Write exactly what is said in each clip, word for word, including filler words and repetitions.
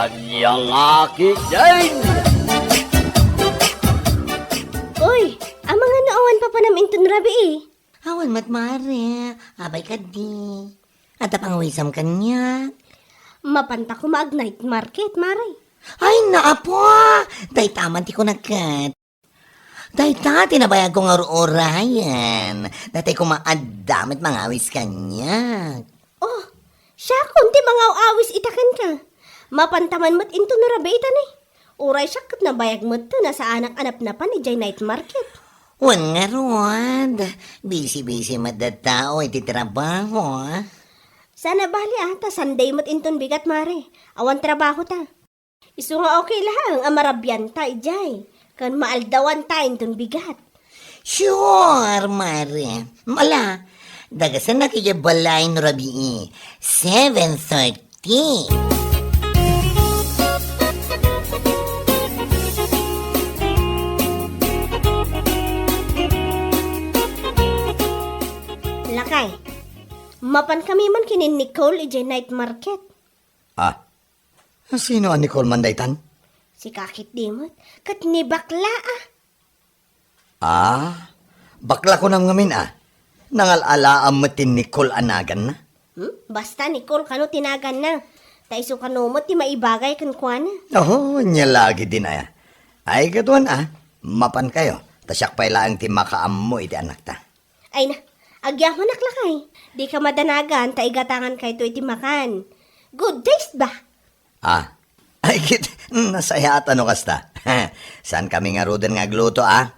Ania nga ketdin? Uy, amangan no awan papanam inton rabii? Awan met, mare. Abay kadi. Adda pangawisam kaniak. Mapanta koma ag-night market, mare. Ay, naapo! Dayta man ti kunak ket. Dayta ti nabayagko nga ur-urayen. Dayta koma adda met mangawis kaniak. Oh, siakon ti mangaw-awis ita kenka. Mapanta man met inton rabii ita ne. Uray siak ket nabayag met ta nasaanak a napnapan idiay night market. Wen ngarud, bisi-bisi met da tao iti trabaho. Saan a bali a, ta Sunday met inton bigat, mare. Awan trabaho ta. Isu nga okay laeng a marabianta idiay, ken maaldawan ta inton bigat. Sure, mare. Ala, dagasanak idiay balay no rabii, seven thirty. Lakay, mapan kami man ken ni Nicole idiay night market. Ah, sino a Nicole man daytan? Si Kakit di met, ket ni bakla a. Ah, bakla kunam ngamin a. Nangal-alaam met ti Nicole a naganna. Hmm? Basta Nicole kano ti naganna. Ta isu kano met ti maibagay kenkuana. Oho, nia la ketdin aya. Ay, kaduan a, mapankayo, ta siak pay laeng ti makaammo iti anakta. Ay na, agyamanak lakay. Dika madanagan ta igatangankayto iti makan. Good taste ba? Ah, ay ket, nasayaat a no kasta. Saan kami ngaruden nga agluto a.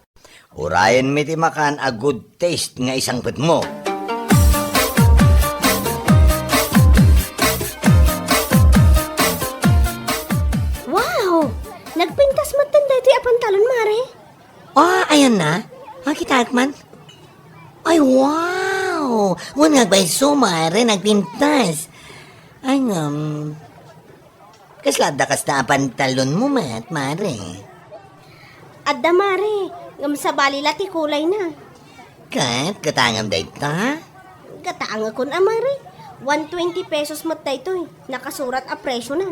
Urayenmi ti makan a good taste nga isangpetmo. Wow! Nagpintas metten daytoy a pantalon, mare. Ah, ayan na? Ah, kitaek man? Ay, wow! Wen nga agbayso, mare, nagpintas. Ay, ngem, kasla adda kasta a pantalonmo met, mare? Adda, mare. Ngem sabali la ti kulayna. Ket, gatangem dayta? Gatangekon a, mare. One twenty pesos met daytoy. Nakasurat a presyona.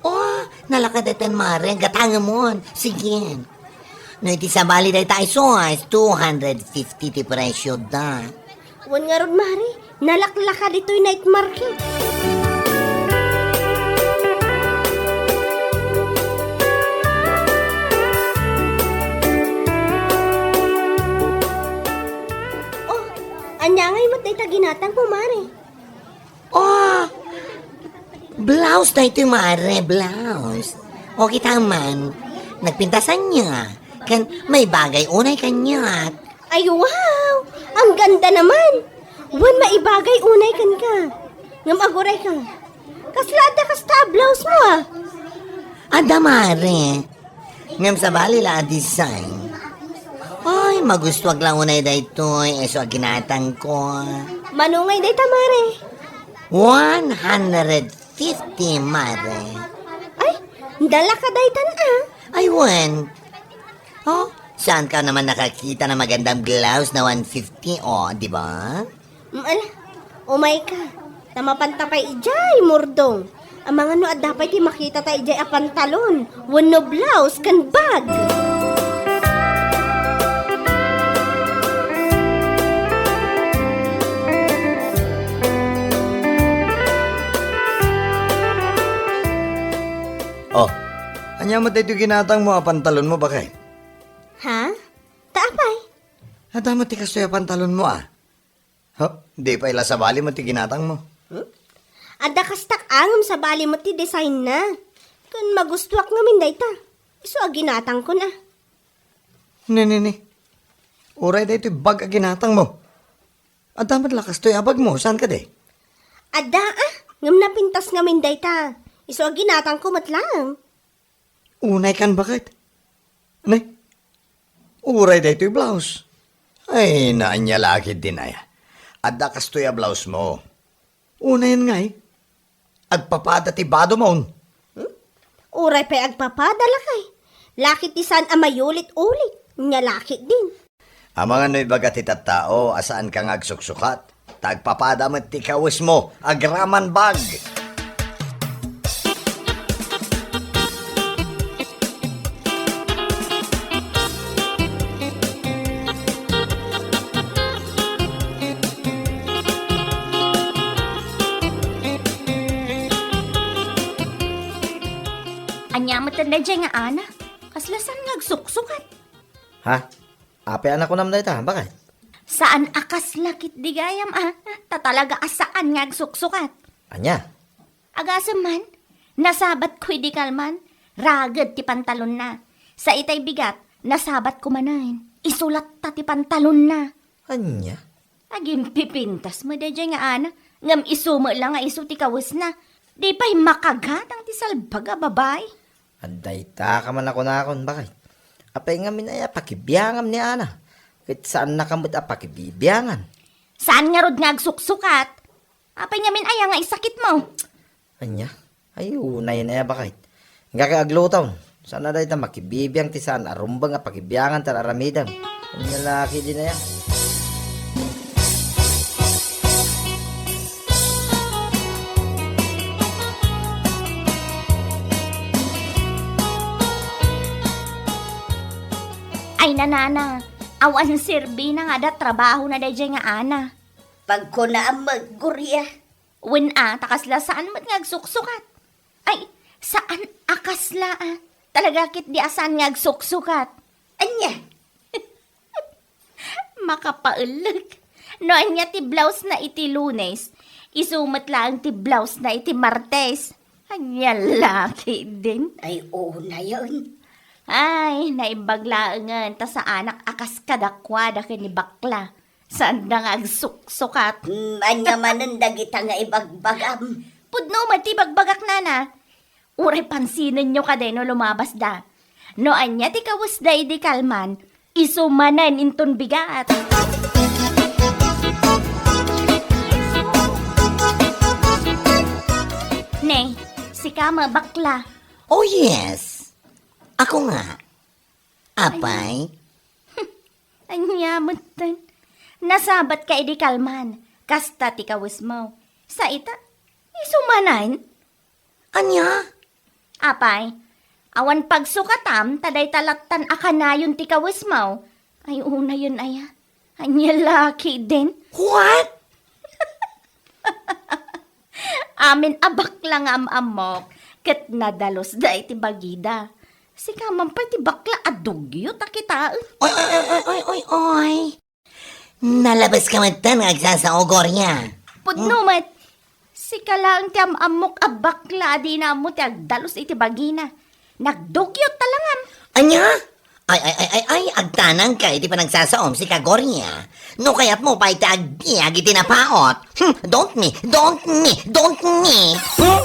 Oh, nalaka daytan, mare. Gatangemon. Sige. No iti sabali dayta isu, two hundred fifty ti presyoda. Wen ngarud, mare, nalaklaka ditoy night market. Oh, ania ngay met dayta ginatangmo, mare? Oh! Blouse daytoy, mare, blouse. O, kita man, nagpintas ania. Ken maibagay unay kaniak. Ay, wow! Ang ganda naman! Wen maibagay unay kenka. Ngem aguray ka. Kasla adda kasta a blouse mo, ah? Adda, mare. Ngem sabali la a design. Ay, magustuak la unay daytoy, isu a ginatangko. Mano ngay dayta, mare? One hundred fifty, mare. Ay, nalaka daytan, ah. Ay, wen. Oh, saan ka naman nakakita ng magandang blouse na one fifty, oh, di ba? Mm, ala, umay ka. Ta mapanta pay idiay, Murdong. Amangan no adda pay ti makitata idiay a pantalon, wenno blouse, ken bag. Oh, ania met daytoy ginatangmo a pantalonmo, baket? Ha? Ta apay? Adda met ti kastoy a pantalonmo, ah. Huh? Di pay la sabali met ti ginatangmo. Hmm? Adda kastak a ngem sabali met ti designna. Ken magustuak ngamin dayta. Isu a ginatangkon a. Ne, ne, ne. Uray daytoy bag a ginatangmo. Adda met la kastoy a bagmo, saan kadi? Adda a, ngem napintas ngamin dayta. Isu a ginatangko met laeng. Unay kan baket. Ne? Uray daytoy blouse. Ay, naanya la ketdin aya. Adda kastoy a blouse mo. Unayen ngay. Agpapada ti bado mon. Hmm? Uray pay agpapada lakay. Lakit ti saan a mayulit-ulit. Nya lakit din. Amangan no ibaga ti tattao a saanka nga agsuksukat, ta agpapada met ti kawesmo agraman bag. Ania met daydiay nga Ana? Kasla saan nga agsuksukat? Ha? Apay a nakunam dayta, baket? Saan a kasla ketdi gayam, a? Ta talaga a saan nga agsuksukat. Ania? Agasem man, nasabatko idi kalman, raged ti pantalonna. Sa itay bigat, nasabatko manen, isu latta ti pantalonna. Ania? Agimpipintas met daydiay nga Ana, ngem isu met la nga isu ti kawesna. Di pay makagatang ti salbag a babai. Adda ita ka man a kunakon, baket. Apay ngamin aya pakibiangam ni Ana? Ket saannaka met a pakibibiangan. Saan ngarud nga agsuksukat? Apay ngamin aya nga isakitmo? Ania? Ay, unay na ya, baket. Inka kay aglutom. Saan a dayta makibibiang ti saan a rumbeng a pakibiangan ta aramidem. Ania la ketdin aya? Ay, nanana, awan serbina nga adda trabahona daydiay nga Ana. Pagkunaam met, Gloria. Wen a, ta kasla saan met nga agsuksukat. Ay, saan a kasla a. Talaga ketdi a saan nga agsuksukat. Ania? Makapaellek. No ania ti blouse na iti Lunes, isu met laeng ti blouse na iti Martes. Ania la ketdin? Ay, unayen. Ay, naimbag laengen ta saanak a kas kadakuada ken ni bakla. Saanda nga agsuksukat. Hmm, ania manen dagita nga ibagbagam? Pudno met ti ibagbagak, nana. Uray pansinenyo kadi no lumabasda. No ania ti kawesda idi kalman, isu manen inton bigat. Ne, sika met bakla. Oh, yes. Ako nga. Apay? Ania metten? Nasabatka idi kalman. Kasta ti kawesmo. Sa ita, isu manen? Ania? Apay, awan pagsukatam ta dayta lattan a kanayon ti kawesmo. Ay, unayen aya. Ania la ketdin? What? Amin a bakla nga am-ammok, ket nadalusda iti bagida. Sika man pay ti bakla a dugyot a kitaen. Oy, oy, oy, oy, oy, oy, oy. Nalabeska metten nga agsasao, Gloria. Pudno met. Sika laeng ti am-ammok a bakla a dina ammo ti agdalus iti bagina. Nagdugyot ta langam. Ania? Ay, ay, ay, ay, ay, agtanangka iti panagsasaom, sika, Gloria. No kayatmo pay ti agbiag iti napaot. Hmm, don't me, don't me, don't me. Hmm?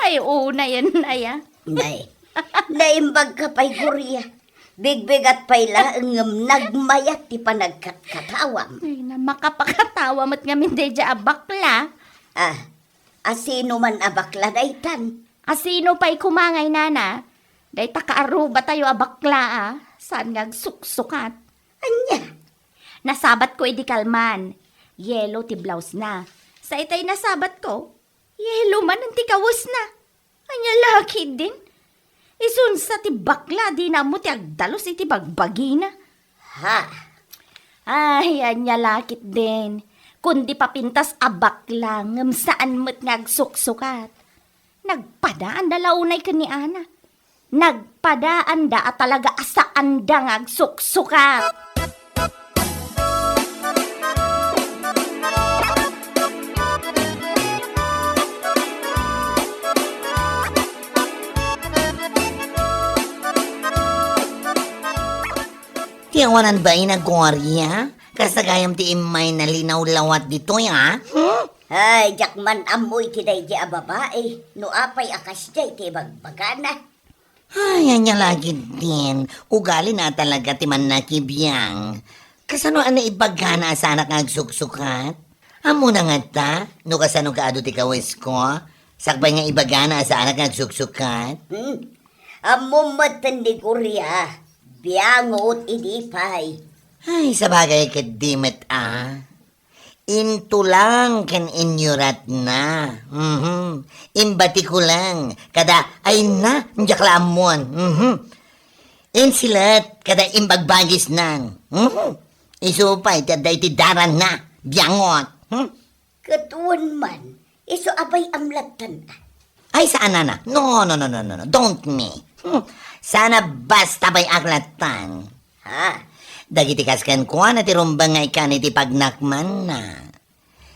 Ay, unayen aya. Nay, naimbagka pay, Gloria. Bigbigat pay laeng ngem nagmayat ti panagkatkatawam. Ay, na, makapakatawa met ngamin daydiay a bakla. Ah, asino man a bakla daytan? Asino pay koma ngay, nana? Dayta kaarrubatayo a bakla a saan nga agsuksukat. Ania? Nasabatko idi kalman. Yelo ti blouse na. Sa itay nasabatko, yelo manen ti kawesna. Ania la ketdin? Isunsa ti bakla a dina ammo ti agdalus iti bagbagina. Ha? Ay, ania la ketdin? Kundi papintas a bakla ngem saan met nga agsuksukat. Nagpadaanda la unay ken ni Ana. Nagpadaanda a talaga a saanda nga agsuksukat. Ti awanan bain a Gloria? Kasta gayam ti immay na linawlawat ditoy, a? Hmm? Ay, diak man ammo iti daydi a babai. No apay a kasdiay ti ibagbagana. Ay, ania la ketdin, ugalina talaga ti mannakibiang. Kasano a naibagana a saanak nga agsuksukat? Ammona ngata no kasano kaadu ti kawesko? Sakbay nga ibagana a saanak nga agsuksukat? Hmm. Ammom metten ni Gloria, biangot idi pay. Ay, sabagay ket di met a. Intulang ken inyuratna. Mhm. Imbatiko lang. Kada, ay na, diak la ammon. Mhm. Insilet kada imbagbagisnan. Mhm. Isu pay ti adda iti daranna, biangot. Hmm? Ket wen man, isu a bay-am lattan. Ay, saan, nana. No, no, no, no, no, no. Don't me. Hmm. Saan a basta bay-ak lattan. Ha? Dagiti kas kenkuana ti rumbeng nga ikkan iti pagnakmanna.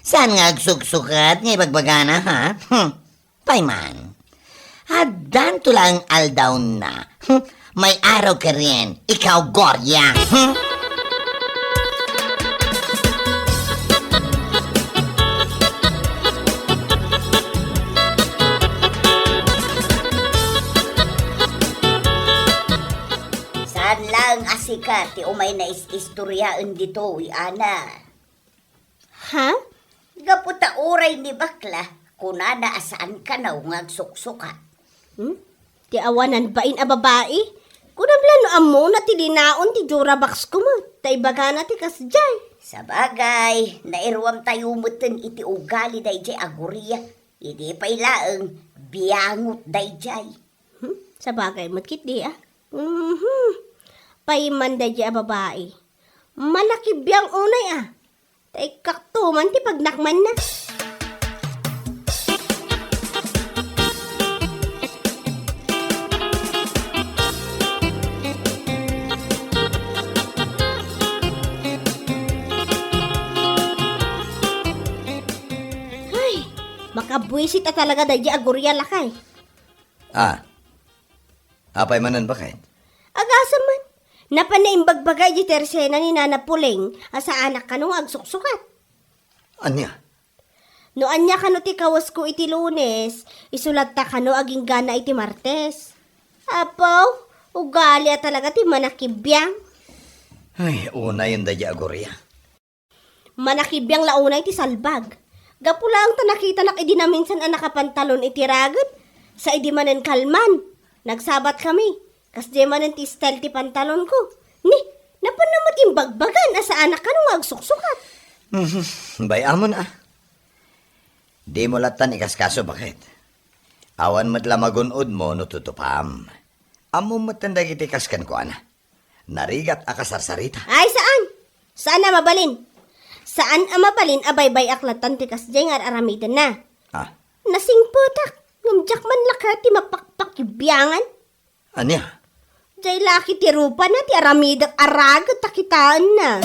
Saan nga agsuksukat nga ibagbagana, ha? Hmm. Pay man. Addanto laeng aldawna. Hmm. May araw ka rin, ikaw, Gloria. Hmm. Saan laeng a sika ti umay nais-istoriaen ditoy, Ana? Ha? Gapu ta uray ni bakla, kunana a saan kano nga agsuksukat. Hmm? Ti awanan bain a babai? Kunam la no ammona ti linaon ti Durabox ko met, ta ibagana ti kasdiay. Sabagay, nairuam tayo metten iti ugali daydiay a Gloria. Idi pay laeng, biangot daydiay. Hmm? Sabagay met ketdi, a. Mhm. Pay man daydiay a babai. Manakibiang unay, a. Ta ikkakto man ti pagnakmanna. Ay, makabuisit a talaga daydiay a Gloria, lakay. A. Apay manen, baket? Agasem man. Napanna imbagbaga iti tersena ni Nana Puling a saanak kano nga agsuksukat. Ania? No ania kano ti kawesko iti Lunes, isu latta kano agingga iti Martes. Apo, ugali a talaga ti manakibiang. Ay, unayen daydiay a Gloria. Manakibiang la unay ti salbag. Gapu laeng ta nakitanak idi naminsan a nakapantalon iti raged, sa idi manen kalman. Nagsabat kami. Kasdiay manen ti style ti pantalon ko. Ni, napanna met imbagbagan a saanak kano nga agsuksukat. Mhm, bay-amon, a. Dimo lattan ikaskaso, baket? Awan met la magun-odmo no tutupam. Ammom metten dagiti kas kenkuana. Narigat a kasarsarita. Ay, saan! Saan a mabalin! Saan a mabalin a baybay-ak lattan ti kasdiay nga ar-aramidenna. A. Nasingpetak, ngem diak man la kayat ti mapakpakibiangan. Ania? Diay lakay ti rupana ti aramidek a raged ta kitaenna.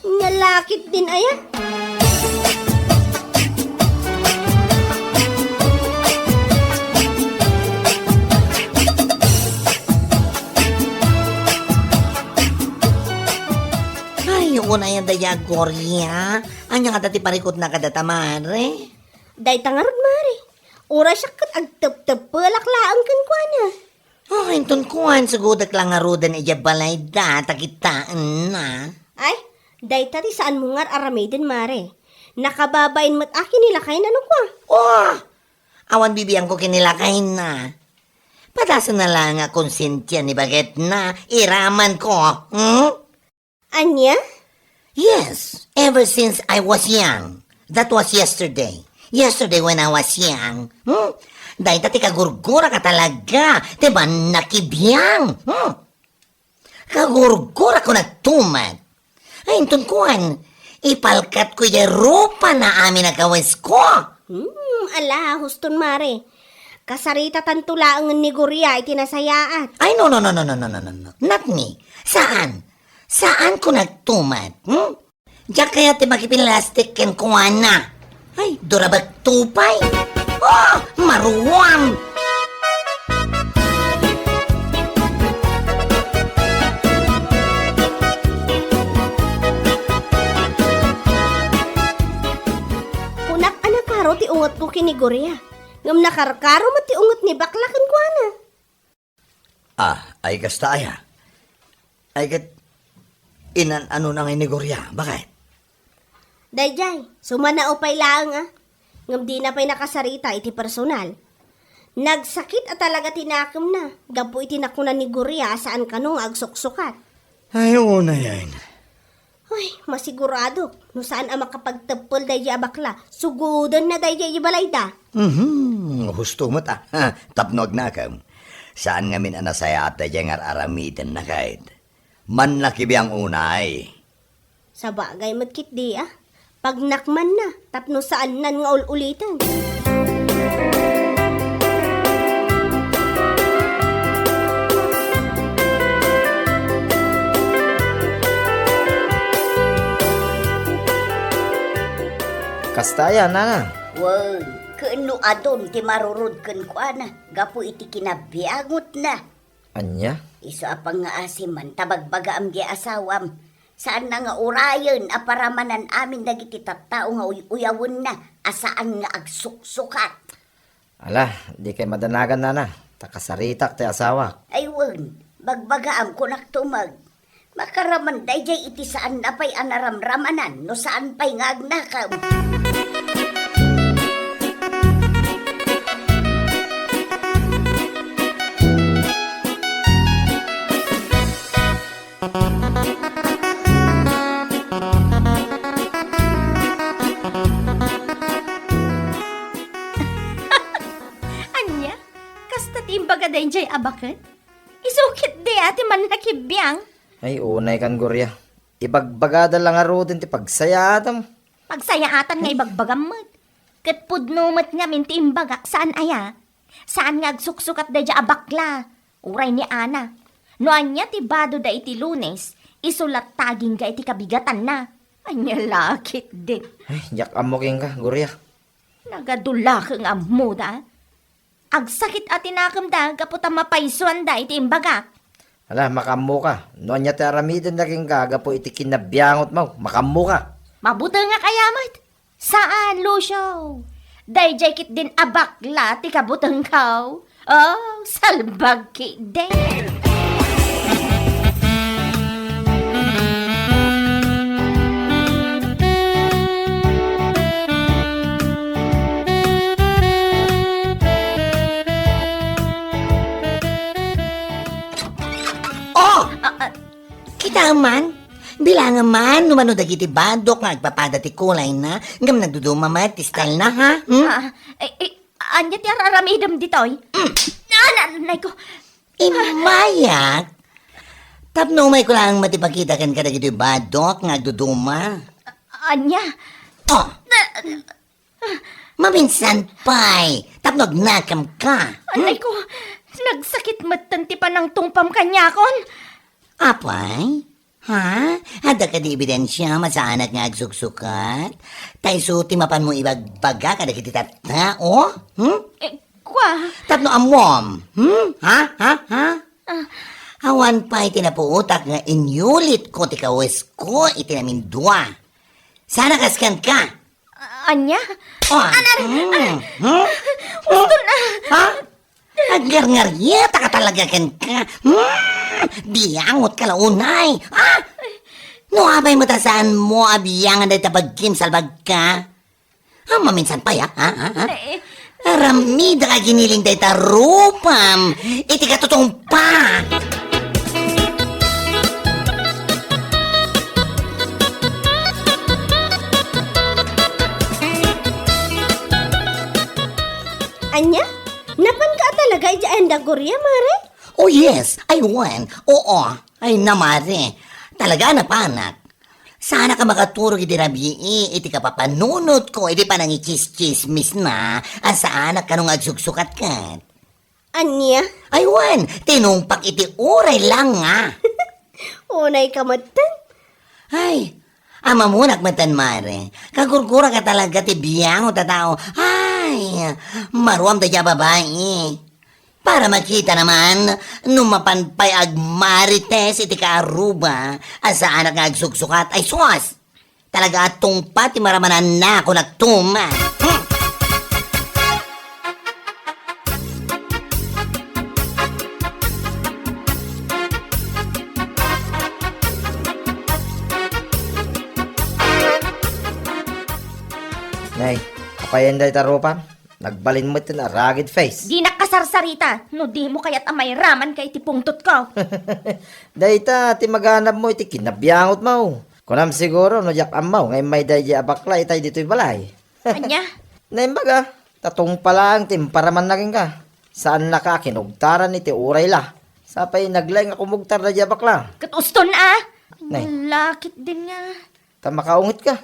Ania lakay din aya? Ay, unayen daydiay a Gloria. Ania ngata ti parikutna kadata, mare? Dayta ngarud, mare. Uray siak ket agtepteppelak laeng kenkuana. Oh, inton kuan, sugudek la ngaruden idiay balayda, ta kitaenna. Ay, dayta ti saanmo nga ar-aramiden, mare. Nakababain met a kinilakayna no kua. Oh! Awan bibiangko kinilakayna. Padasenna la nga konsensia ni bagetna, iramanko. Hmm? Ania? Yes, ever since I was young. That was yesterday. Yesterday when I was young, hmm? Dayta ti kagurgurak a talaga, ti mannakibiang, hmm? Kagurgurak ko nagtumet. Ay, inton kuan, ipalkat ko idiay rupana amin a kawesko. Hmm, ala, huston, mare. Kasaritatanto laengen ni Gloria iti nasayaat. Ay, no, no, no. Not me. Saan? Saanko nagtumet, hmm? Diak kayat ti makipinlastik kenkuana. Ay, durabek to pay. Oh, maruam! Kunak a nakaro ti ungetko ken ni Gloria. Ngem nakarkaro met ti unget ni bakla kenkuana. Ah, ay kasta aya? Ay ket, inan-anona ngay ni Gloria, baket? Daydiay, sumanao pay laeng a. Ngem dina pay nakasarita iti personal. Nagsakit a talaga ti nakemna gapu iti nakuna ni Gloria a saan kano nga agsuksukat. Ay, unayen. Ay, masiguradok, no saan a makapagteppel daydiay a bakla, sugodenna daydiay idiay balayda. Mhm, husto met a. Ha, tapno agnakem. Saan ngamin a nasayaat daydiay nga ar-aramidenna ket. Mannakibiang unay. Sabagay met ketdi a. Pagnak manna, tapno saannan nga ul-uliten. Kasta aya, nana? Wen, ken no adun ti marurod kenkuana gapu iti kinabiangotna. Ania? Isu a pangngaasiman ta bagbagaam diay asawam. Saanna nga urayen a paramanan amin dagiti tattao nga uy-uyawenna a saan nga agsuksukat. Ala, dikay madanagan, nana, ta kasaritak ti asawak. Ay wen, bagbagaam, kunakto met. Makaraman daydiay iti saanna pay a naramramanan no saan pay nga agnakem. Ania? Kasta ti imbaga daydiay a baket? Isu ketdi a ti mannakibiang. Ay, unay kan, Gloria. Ibagbagada la ngaruden ti pagsayaatam. Pagsayaatan nga ibagbagam met. Ket pudno met ngamin ti imbagak, saan aya? Saan nga agsuksukat daydiay a bakla, uray ni Ana. No ania ti badoda iti Lunes, isu la tagingga iti kabigatanna. Ania la ketdi? Ay, diak ammo kenka, Gloria. Nagadu la ket nga ammoda. Agsakit a ti nakemda gapu ta mapaysuanda iti imbagak. Ala, makaammoka. No ania ti aramidenda kenka gapu iti kinabiangotmo, makaammoka. Mabutengak aya met? Saan, Lucio. Daydiay ketdin a bakla ti kabutengko. Oh, salbag ketdi. Oh! Ah, ah. Kita man, bilangam man no mano dagiti badok nga agpapada ti kulayna, ngem nagduduma met ti stylena, ha? Hmm? Ah, eh, eh, ania ti ar-aramidem ditoy? Mm. Ah, nanay ko. Immayak. Tapno umayko laeng met ipakita kenka dagitoy badok nga agduduma. Ania? Oh. Maminsan pay, tapno agnakamka. Anay ko, nagsakit metten ti panangtungpam kaniakon. Apay? Ha? Adda kadi ebidensiam a saanak nga agsuksukat? Ta isu ti mapanmo ibagbaga kadagiti tattao? Hmm? Eh, kua. Tapno ammom? Hmm? Ha? Ha? Ha? Ah. Awan pay ti napuotak nga inyulitko ti kawesko iti namindua. Saanak askanka? Ania? Oh, anar, hmm, anar. Hmm? Husto na. Ha? Agngarngarita ka talaga kenka. Hmm? Biangot ka la unay. Ha? No apay met a saanmo a biangan dayta bagim, salbagka? Ah, maminsan pay, ha? Ha? Ha? Ha? Eh, Aramidek a giniling dayta rupam iti katutungpa. Ania? Napanka a talaga idiay ayan da Gloria, mare? Oh, yes. Ay, wen. Oo. Ay, na, mare. Talaga napanak. Saanak a makaturog iti rabii iti kapapanunotko iti panangitsistsismisna a saanak kano nga agsuksukat ket. Ania? Ay, wen, tinungpak iti uray la nga. Unay ka metten. Ay, amamonak metten, mare. Kagurgura ka talaga ti biangot a tao. Ay, maruam dayta a babai. Para makita naman, no mapan pay agmarites iti kaaruba a saanak nga agsuksukat, ay sus! Talaga a tungpa ti maramananna, kunak tuma. Hmm. Nay, apayen dayta rupam? Nagbalin met ti aragid face. Dinak kasarsarita, no dimo kayat a mairamanka iti pungtotko. Dayta ti maganabmo iti kinabiangotmo. Kunam siguro no diak ammo nga immay daydiay a bakla itay ditoy balay. Ania? Naimbag a, ta tungpa laeng ti imparamanna kenka. Saannaka a kinugtaran iti uray la. Sapay naglaing a kumugtar daydiay a bakla. Ket uston a! Nay. Lakit din nga. Ta makaunget ka.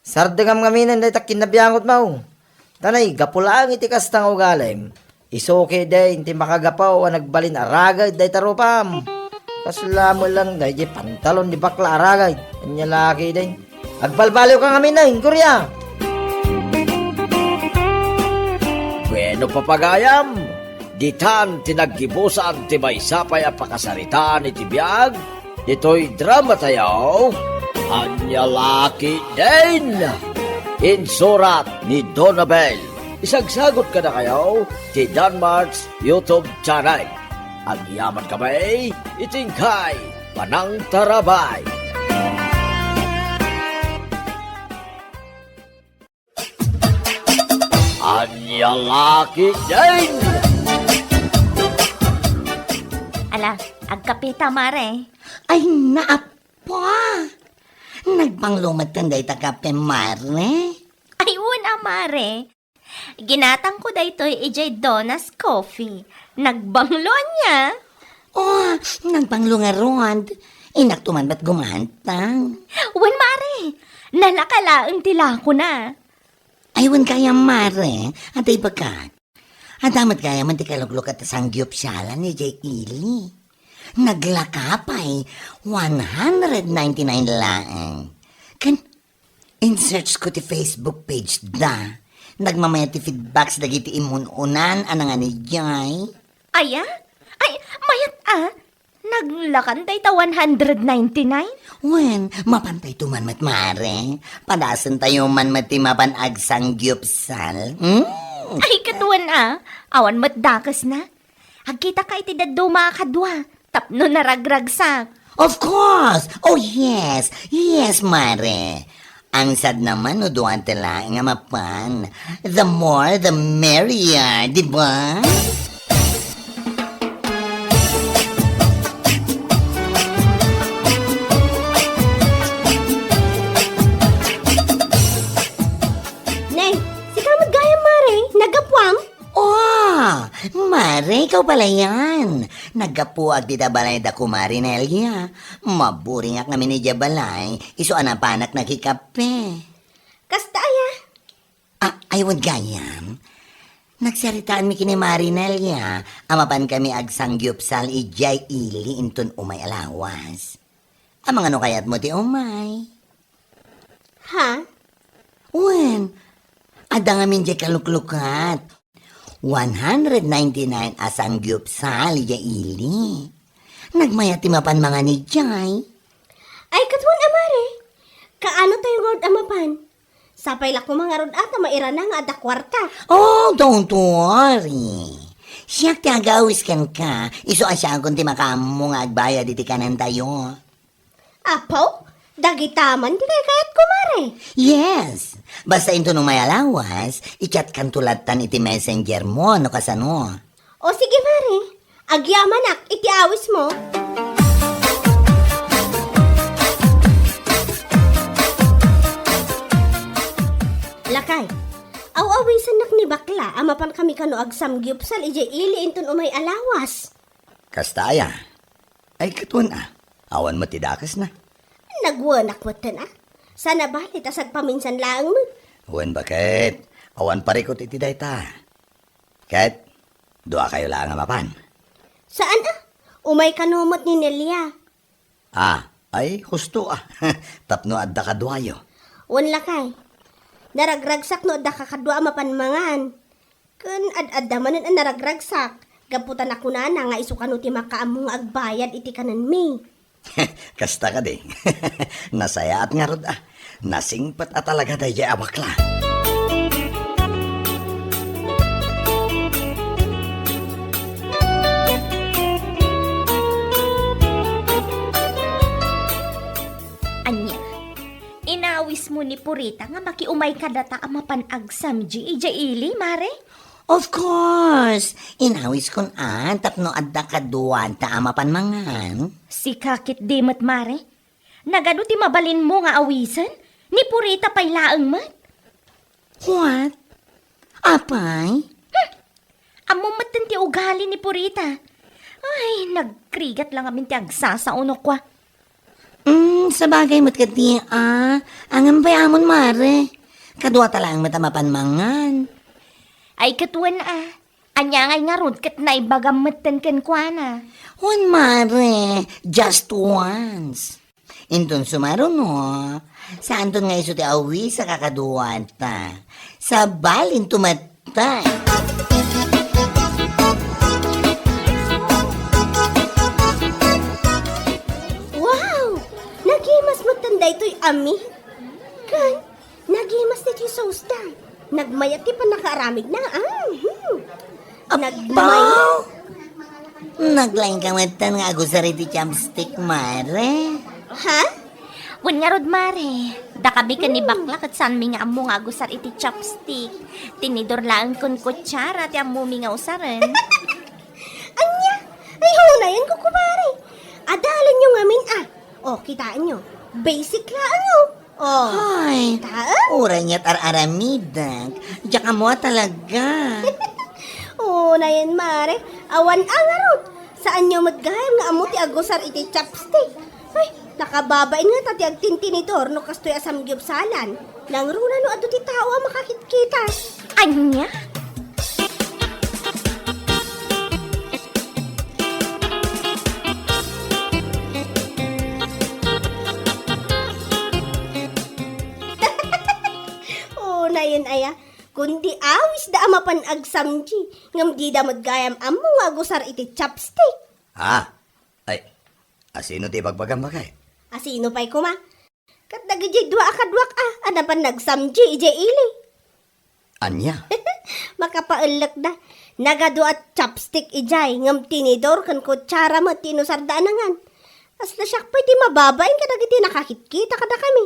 Sardengam ngamin dayta kinnabiangotmo. Ta nay, gapu laeng iti kasta nga ugalim, isu ketdin ti makagapu a nagbalin a raged dayta rupam. Kasla met lang daydiay pantalon ni bakla a raged. Ania la ketdin. Agbalbaliwka ngamin, Ingoria. Bueno, papagayam, ditan ti naggibusan ti maysa pay a pakasaritaan iti biag ditoy dramatayo, Ania la ketdin. Insurat ni Donabel. Isagsagut kadakayo ti Danmart's YouTube channel. Agyamankami iti inkay panangtarabay. Ania la ketdin. Ala, agkapeta, mare. Ay, naapa! Nagbanglo met dayta kape, mare? Ay, wen a, mare. Ginatangko daytoy idiay Donna's Coffee. Nagbanglo ania? Oh, nagbanglo ngarud. Innak tuman met gumantang. Wen, mare. Nalaka laeng ti lakona. Ay, wen gayam, mare. Adda ibagat. Adda met gayam ti kaluklukat a sanggupsal idiay ili. Naglaka pay, one hundred ninety-nine laeng. Ken in-search ko ti Facebook page da. Nagmamayat ti feedbacks dagiti immun-unan a nangan idiay. Aya? Ay, mayat a. Naglakan dayta one hundred ninety-nine? Wen, mapantayto man met, mare. Padasentayo man met ti mapan agsanggupsal. Hmm? Ay, ket wen a. Awan met dakesna. Agkitaka iti dadduma a kadua tapno naragragsak. Of course! Oh, yes! Yes, mare! Ang sadna man no duanta laeng a mapan. The more, the merrier, di ba? Neng, sika met gayam, mare? Naggapuam? Oh, mare, ikaw pala yan. Naggapuak dita balay da kumari Nelia. Maburingak ngamin idiay balay. Isu a napanak nakikape. Kasta aya? Ah, ay, wen gayam. Nagsaritaanmi ken ni Mari Nelia a mapankami agsanggupsal idiay ili inton umay a lawas. Amangan no kayatmo ti umay. Ha? Wen, adda ngamin diay kaluklukat. One hundred ninety-nine a sanggupsal idiay ili. Nagmayat ti mapan mangan idiay. Ay, ket wen a, mare. Kaano tayo ngarud a mapan? Sapay la koma ngarud a ta mairana nga adda kuarta. Oh, don't worry. Siak ti agawis kenka, isu a siakon ti makaammo nga agbayad iti kanentayo. Apo, dagita man ti kaykayatko, mare. Yes. Basta inton umay a lawas, i-chatkanto lattan iti messenger mo, no kasano. O sige, mare. Agyamanak iti awismo. Lakay, aw-awisannak ni bakla a mapankami kano agsamgiupsal idiay ili inton umay a lawas. Kasta aya? Ay, ket wen a. Awan met ti dakesna. Nagwenak metten a. Sana bali ta sagpaminsan laeng met. Wen baket, awan parikut iti dayta. Ket, duakayo laeng a mapan. Saan a? Umay kano met ni Nelia. Ah, ay, husto a. Tapno adda kaduayo. Wen lakay. Naragragsak no adda kakadua a mapan mangan. Ken ad-adda manen a naragragsak, gapu ta nakunana nga isu kano ti makaammo nga agbayad iti kanenmi. Kasta kadi. Nasayaat ngarud a. Nasingpet a talaga daydiay a bakla. Ania? Inawismo ni Purita nga makiumay kadata a mapan agsamgi idiay ili, mare? Of course! Inawiskon a tapno adda kaduata a mapan mangan. Sika ketdi met, mare? Nagano ti mabalinmo nga awisen? Ni Purita pay laeng met? What? Apay? Hmm. Ammom metten ti ugali ni Purita. Ay, nagrigat la ngamin ti agsasao no kua. Mm, sabagay met kadi, a. Ngem pay amon, mare. Kaduata laeng met a mapan mangan. Ay, ket wen, a. Ania ngay ngarud ket naibagam metten kenkuana? Wen, mare, just once. Inton sumaruno, saanton nga isu ti awis a kakaduata. Sabalinto metten. Wow! Nagimas metten daytoy a meat. Ken nagimas daytoy sauce da. Nagmayat ti pannakaaramidna. Ah, hmm. Abba! Nagmayat. Naglaing ka metten nga agusar iti chopstick, mare. Ha? Wen ngarud, mare. Dakami ken ni bakla ket saanmi nga ammo nga agusar iti chopstick. Tinidor laeng ken kutsara ti ammomi nga usaren. Ania? Ay, hunayen ko, kumare. Adalanyo ngamin, a. O, kitaenyo. Basic laeng, o. O. Ay, kitaem? Uray ngarud ar-aramidek. Diak ammo a talaga. Hunayen, mare. Awan a ngarud. Saanyo met gayam nga ammo ti agusar iti chopstick. Ay, nakababain ngata ti agtintinidor no kastoy a samgiupsalan. Nangruna no adu ti tao a makakitkita. Ania? Hunayen aya, kundi awisda a mapan agsamgi, ngem dida met gayam ammo nga agusar iti chopstick. Ah, ay, asino ti ibagbagam, baket? Asino pay koma? Ket dagidiay dua a kaduak a, a napan nagsamgi idiay ili. Ania? Makapaellekda. Nagadu a chopstick idiay, ngem tinidor ken kutsara met ti inusarda a nangan. Kasla siak pay ti mababain kadagiti nakakitkita kadakami.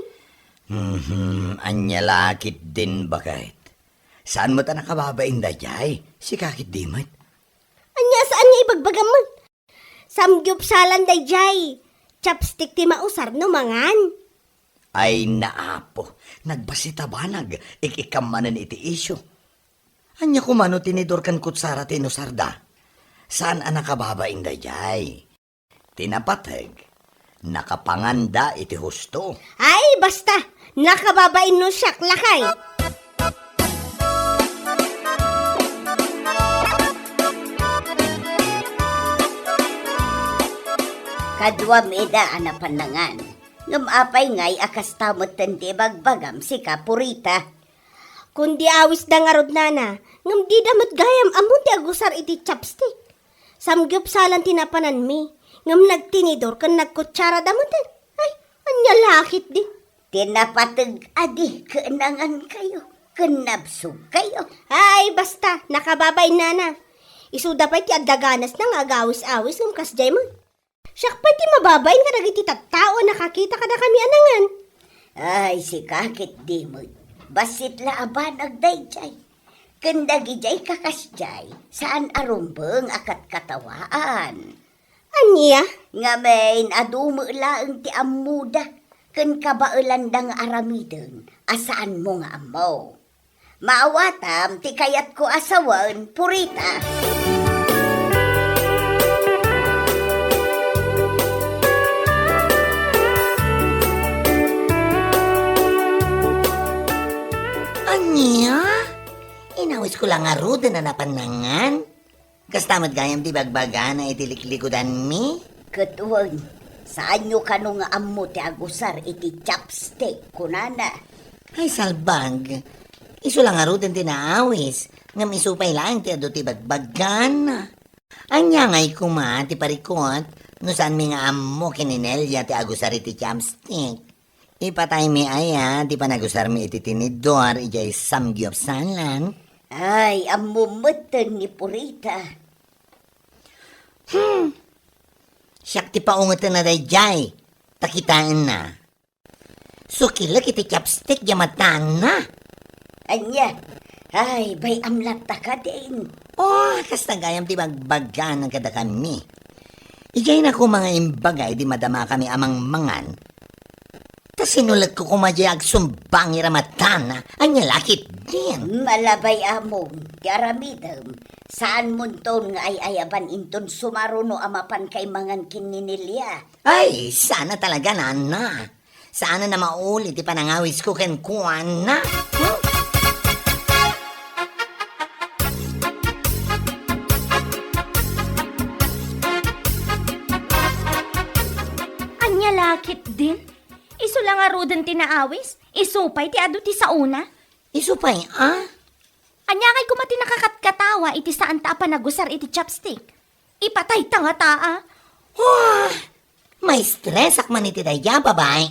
Mhm, ania la ketdin, baket? Saan met a nakababain daydiay? Sika ketdi met. Ania saan nga ibagbagam met? Samgiupsalan daydiay. Chopstick ti mausar no mangan. Ay, naapo, nagbassit a banag, ik-ikkam manen iti isyu. Ania koma no tinidor ken kutsara ti inusarda? Saan a nakababain daydiay? Ti napateg, nakapanganda iti husto. Ay, basta! Nakababain no siak, lakay! Kaduam ida a napan nangan. Ngem apay ngay a kasta metten ti ibagbagam, sika, Purita? Kundi awisda ngarud, nana, ngem dida met gayam ammo ti agusar iti chopstick. Samgiupsalan ti napananmi, ngem nagtinidor ken nagkutsarada metten. Ay, ania la ketdi? Ti napateg a di ket nangankayo, ken nabsogkayo. Ay, basta, nakababain, nana. Isuda pay ti adda ganasna nga agawis-awis ngem kasdiay met. Siak pay ti mababain kadagiti tattao a nakakita kadakami a nangan. Ay, sika ketdi met. Bassit la a banag daydiay. Ken dagidiay kakasdiay, saan a rumbeng a katkatawaan. Ania? Ngamin, adu met laeng ti ammoda, ken kabaelanda nga aramiden a saanmo nga ammo. Maawatam ti kayatko a sawen, Purita. Ania? Inawisko la ngaruden a napan nangan? Kasta met gayam ti bagbagana iti liklikudanmi? Ket wen, saanyo kano nga ammo ti agusar iti chopstick, kunana. Ay, salbag. Isu la ngaruden ti naawis, ngem isu pay laeng ti adu ti bagbagana. Ania ngay koma ti parikut no saanmi nga ammo ken ni Nelia ti agusar iti chopstick? Ipataymi aya ti panagusarmi iti tinidor idiay samgiupsalan? Ay, ammom metten ni Purita. Hmm. Siak ti paungetenna daydiay, ta kitaenna. Sukilek iti chopstick diay matana. Ania? Ay, bay-am latta kadin. Oh, kasta gayam ti bagbagana kadakami. Idiay na koma nga imbaga idi madamakami a mangmangan. Ta sinulekko koma diay agsumbangir a matana. Ania la ketdi? Din. Malabay, among, ti aramidem. Saanmonton nga ay-ayaban inton sumaruno a mapanka mangan ken ni Nelia. Ay, sana talaga, Nana. Sana na mauli ti panangawisko kenkuana. Hmm? Ania la ketdin? Isu la ngaruden ti naawis? Isu pay ti adu ti saona? Isu pay, a? Ania ngay koma ti nakakatkatawa iti saanta a panagusar iti chopstick? Ipatayta ngata, a? Wah! Maistresak man iti dayta a babai.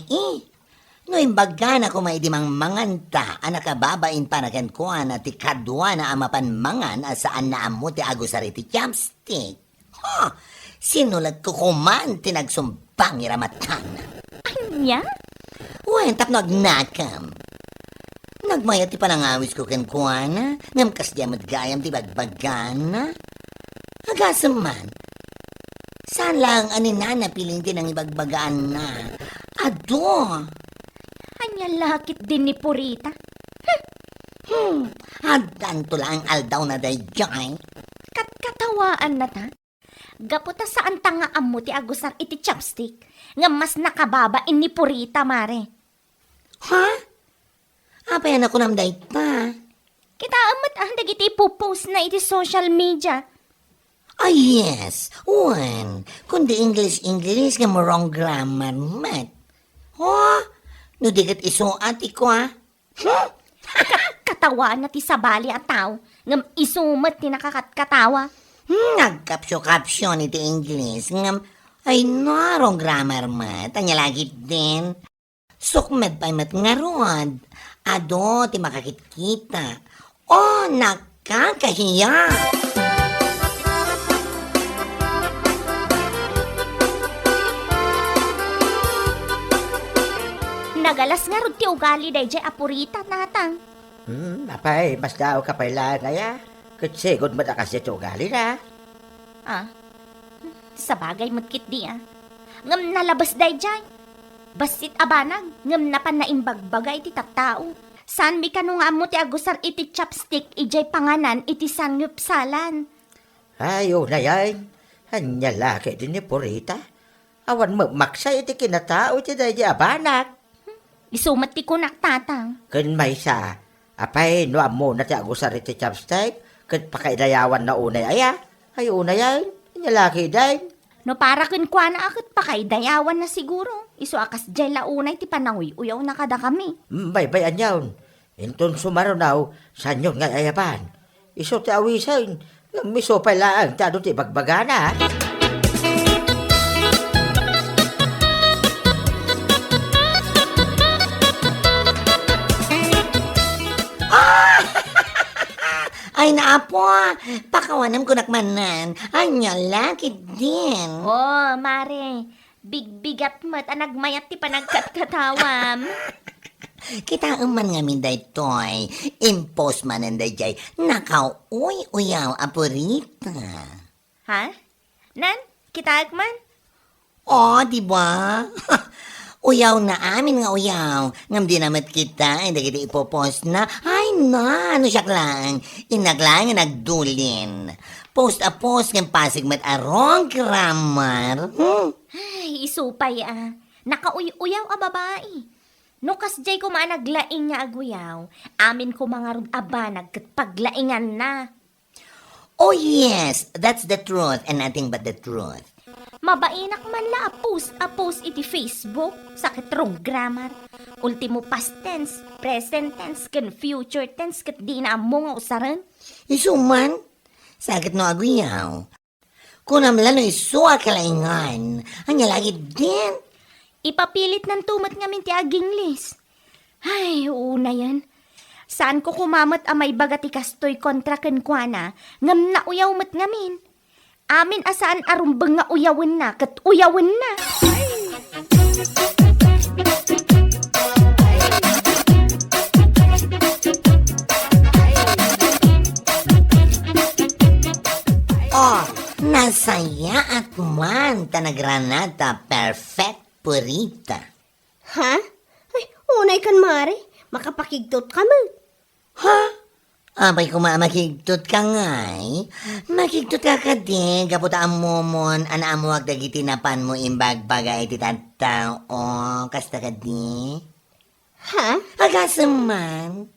No imbaggana koma idi mangmanganta a nakababain para kenkuana ti kaduana a mapan mangan a saanna ammo ti agusar iti chopstick. Ha! Sinulagko koman ti nagsumbang ira matana. Ania? Wen, tapno agnakem. Nagmayat ti panangawisko kenkuana, ngem kasdiay met gayam ti bagbagana. Agasem man. Saan laeng a ni Nana Piling ti nangibagbagaanna. Adu. Ania la ketdin ni Purita? Hmm. Hmm. Addanto laeng aldawna daydiay. Katkatawaannata? Gapu ta saanta nga ammo ti agusar iti chopstick, ngem mas nakababain ni Purita, mare. Ha? Apay a nakunam dayta? Kitaem met, a, dagiti ipo-postna iti social media. Ay, yes. Wen, kundi English, English nga wrong grammar met. Oh, no di ket isu a ti kua. Hmm? Kat-, katawana ti sabali a tao, ngem isu met ti nakakatkatawa. Hmm, nagkapsio-kapsio iti English, ngem, ay no, wrong grammar met. Ania la ketdin? Sukmed pay met ngarud. Adu ti makakitkita. Oh, nakakahiya! Nagalas ngarud ti ugali daydiay a Purita, Tatang. Hmm, apay, masdaawka pay laeng aya? Ket sigud met a kasdiay ti ugalina. Ah, sabagay met ketdi, a. Ngem nalabes daydiay. Bassit a banag, ngem napan naimbagbaga iti tattao. Saanmi kano nga ammo ti agusar iti chopstick idiay panganan iti sangyupsalan. Ay, unayen, ania la ketdin ni Purita? Awan met maksa iti kinatao iti daydi a banag. Isu met ti kunak, Tatang. Ken maysa, apay no ammona ti agusar iti chopstick, ket pakaidayawanna unay aya? Ay, unayen, ania la ketdin? No para kenkuana a ket pakaidayawanna siguro, isu a kasdiay la unay ti pananguy-uyawna kadakami. Mm, baybay-anyon. Inton sumaruno, saanyon nga ay-ayaban? Isu ti awisen, ngem isu pay laeng ti adu ti ibagbagana. Ah! Ay, naapo, pakawanem kunak manen. Ania la ketdin? Oh, mare, bigbigat met a nagmayat ti panagkatkatawam. Kitaem man ngamin daytoy. Impost manen daydiay nakauy-uyaw a Purita. Ha? Nan, kitaek man? Oh, di ba? Uyawna amin nga uyaw. Ngem dina met kitaen dagiti ipo-postna. Ay na, no siak laeng. Innak laeng nga nagdulin. Post a post ngem pasig met a wrong grammar. Hmm. Ay, isu pay, a. Nakauy-uyaw a babai. No kasdiay koma a naglaing nga aguyaw, amin koma ngarud a banag ket paglainganna. Oh yes, that's the truth and nothing but the truth. Mabainak man la a post a post iti Facebook, sa ket wrong grammar. Ultimo past tense, present tense, ken future tense ket dina ammo nga usaren. Isu man, sa ket no aguyaw. Kunam la no isu a kalaingan. Ania la ketdin? Ipapilitnanto met ngamin ti aginglis. Ay, unayen. Saanko koma met a maibaga ti kastoy kontra kenkuana, ngem nauyaw met ngamin. Amin a saan a rumbeng nga uyawenna ket uyawenna. Oh, nasayaat man ta nagranata perfect Purita. Ha? Ay, unay kan mare, makapakigtot ka met. Ha? Apay koma a makigtot ka ngay? Makigtot ka kadi, gapu ta ammomon a naammoak dagiti napanmo imbagbaga iti tattao. Kasta kadi? Ha? Agasem man.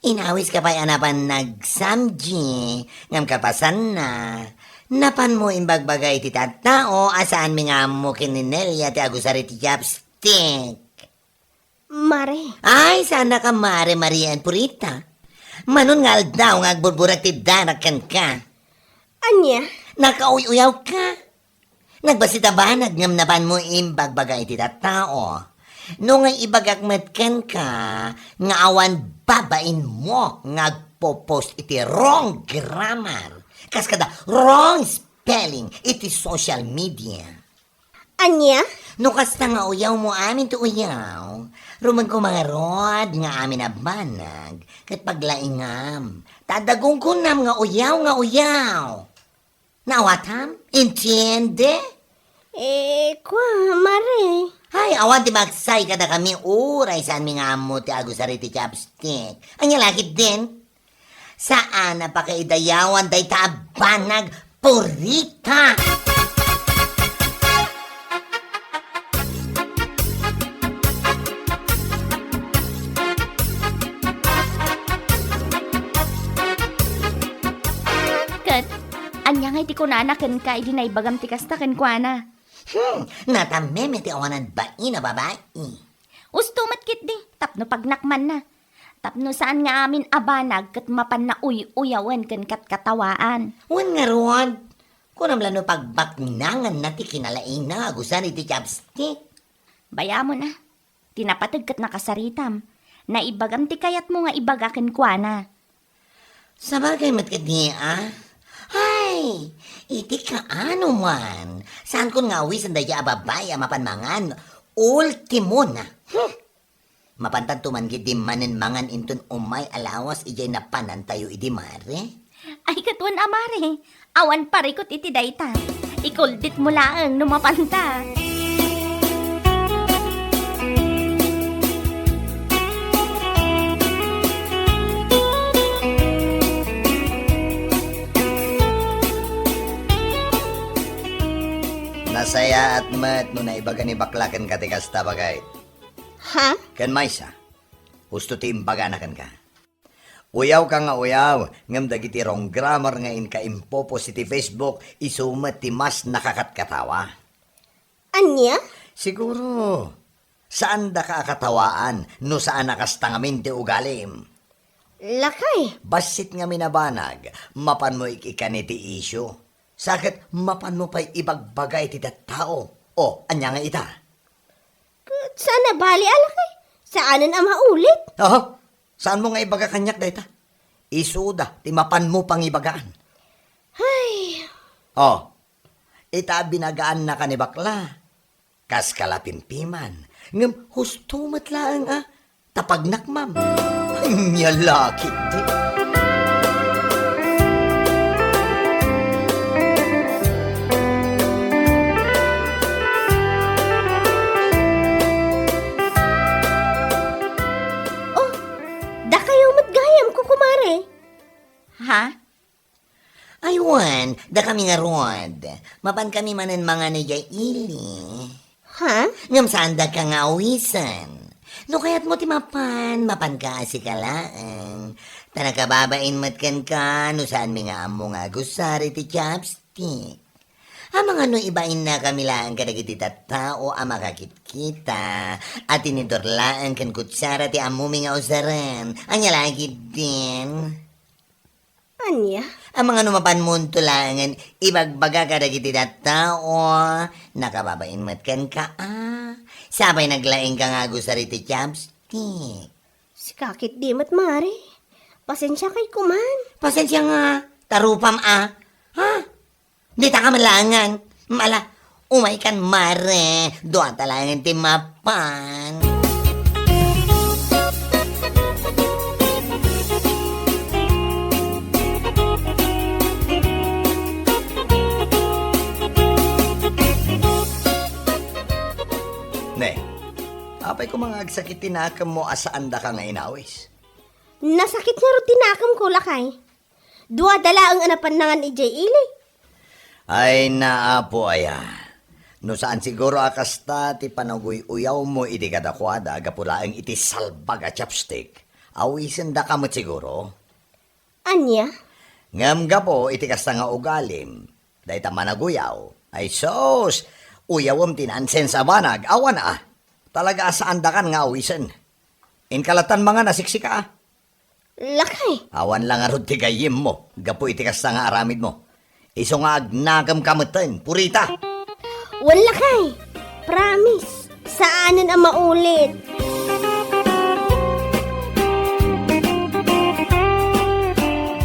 Inawis ka pay a napan nagsamgi, ngem kapasanna, napanmo imbagbaga iti tattao a saanmi nga ammo ken ni Nelia ti agusar iti chopstick. Mare. Ay, saan ka mare, Marian Purita. Manon nga aldaw nga agburburak ti darak kenka. Ania? Nakauy-uyaw ka. Nagbassit a banag ngem napanmo imbagbaga iti tattao. No nga ibagak met kenka nga awan babainmo nga agpo-post iti wrong grammar, kas kada wrong spelling iti social media. Ania? No kasta nga uyawmo amin ti uyaw, rumanko mangarud nga amin a banag ket paglaingam. Ta adda gunggonam nga uyaw nga uyaw. Naawatam? Entiende? Eh, kua, mare. Ay, awan ti maksay kadakami, uray saanmi nga ammo ti agusar iti chopstick. Ania la ketdin? Saan a pakaidayawan dayta a banag, Purita! Ket, ania ngay ti kunana kenka idi naibagam ti kasta kenkuana? Hmm, natamem ti awanan bain a babai. Usto met ketdi, tapno pagnakmanna. Tapno saan nga amin a banag ket mapanna uy-uyawen ken katkatawaan. Wen ngarud, kunam la no pagbaknanganna ti kinalaingna agusar iti chopstick. Bayamon a, ti napateg ket nakasaritam. Naibagam ti kayatmo nga ibaga kenkuana. Sabagay met ketdi a. Ay, iti kaano man, saankon nga awisen dayta a babai a mapan mangan, ultimo na. Hmm. Mapantanto man ketdi manen mangan inton umay a lawas idiay napanantayo idi, mare? Ay, ket wen a, mare, awan parikut iti dayta. Ikulditmo laeng no mapanta. Nasayaat met no naibaga ni bakla kenka ti kasta, baket. Ha? Ken maysa, husto ti imbagana kenka. Uyawka nga uyaw, ngem dagiti wrong grammar nga inka impo-post iti Facebook, isu met ti mas nakakatkatawa. Ania? Siguro, saandaka a katawaan no saan a kasta ngamin ti ugalim. Lakay. Bassit ngamin a banag, mapanmo ik-ikkan iti isyu. Sa ket mapanmo pay ibagbaga iti tattao. O, ania nga ita? Ket saan a bali a lakay. Saanen a maulit. Aha. Saanmo nga ibaga kaniak dayta? Isuda ti mapanmo pangibagaan. Ay. O, ita a binagaannaka ni bakla. Kas kalapimpiman, ngem husto met laeng a, ta pagnakmam. Ania la ketdi. Oh, dakayo met gayam, kukumare. Ha? Ay wen, dakami ngarud. Mapankami manen mangan idiay ili. Ha? Ngem saandaka nga awisen. No kayatmo ti mapan, mapanka a sika laeng. Ta nakababain met kenka no saanmi nga ammo nga agusar iti chopstick. Amangan no ibainnakami laeng kadagiti tattao a makakitkita a tinidor laeng ken kutsara ti ammomi nga usaren. Ania la ketdin? Ania? Amangan no mapanmonto laengen ibagbaga kadagiti tattao, nakababain met kenka a. Sapay naglaingka nga agusar iti chopstick. Sika ketdi met, mare. Pasensiakay koman. Pasensia nga, ta rupam a. Ha? Dita ka man laengen. Ala, umaykan, mare. Duata laengen ti mapan. Ne, apay koma nga agsakit ti nakemmo a saandaka nga inawis? Nasakit ngarud ti nakemko, lakay. Duada laeng a napannangan idiay ili. Ay, naapo aya. No saan siguro a kasta ti panaguy-uyawmo idi kadakuada gapu laeng iti salbag a chopstick, awisendaka met siguro. Ania? Ngem gapu iti kasta nga ugalim, dayta managuyaw, ay sus, uyawem ti nonsense a banag, awan a. Talaga a saandakan nga awisen. Inka lattan mangan a siksika, a. Lakay. Awan la ngarud ti gayyemmo gapu iti kasta nga aramidmo. Isu nga agnakemka metten, purita. Wen, lakay. Promise. Saanen a maulit.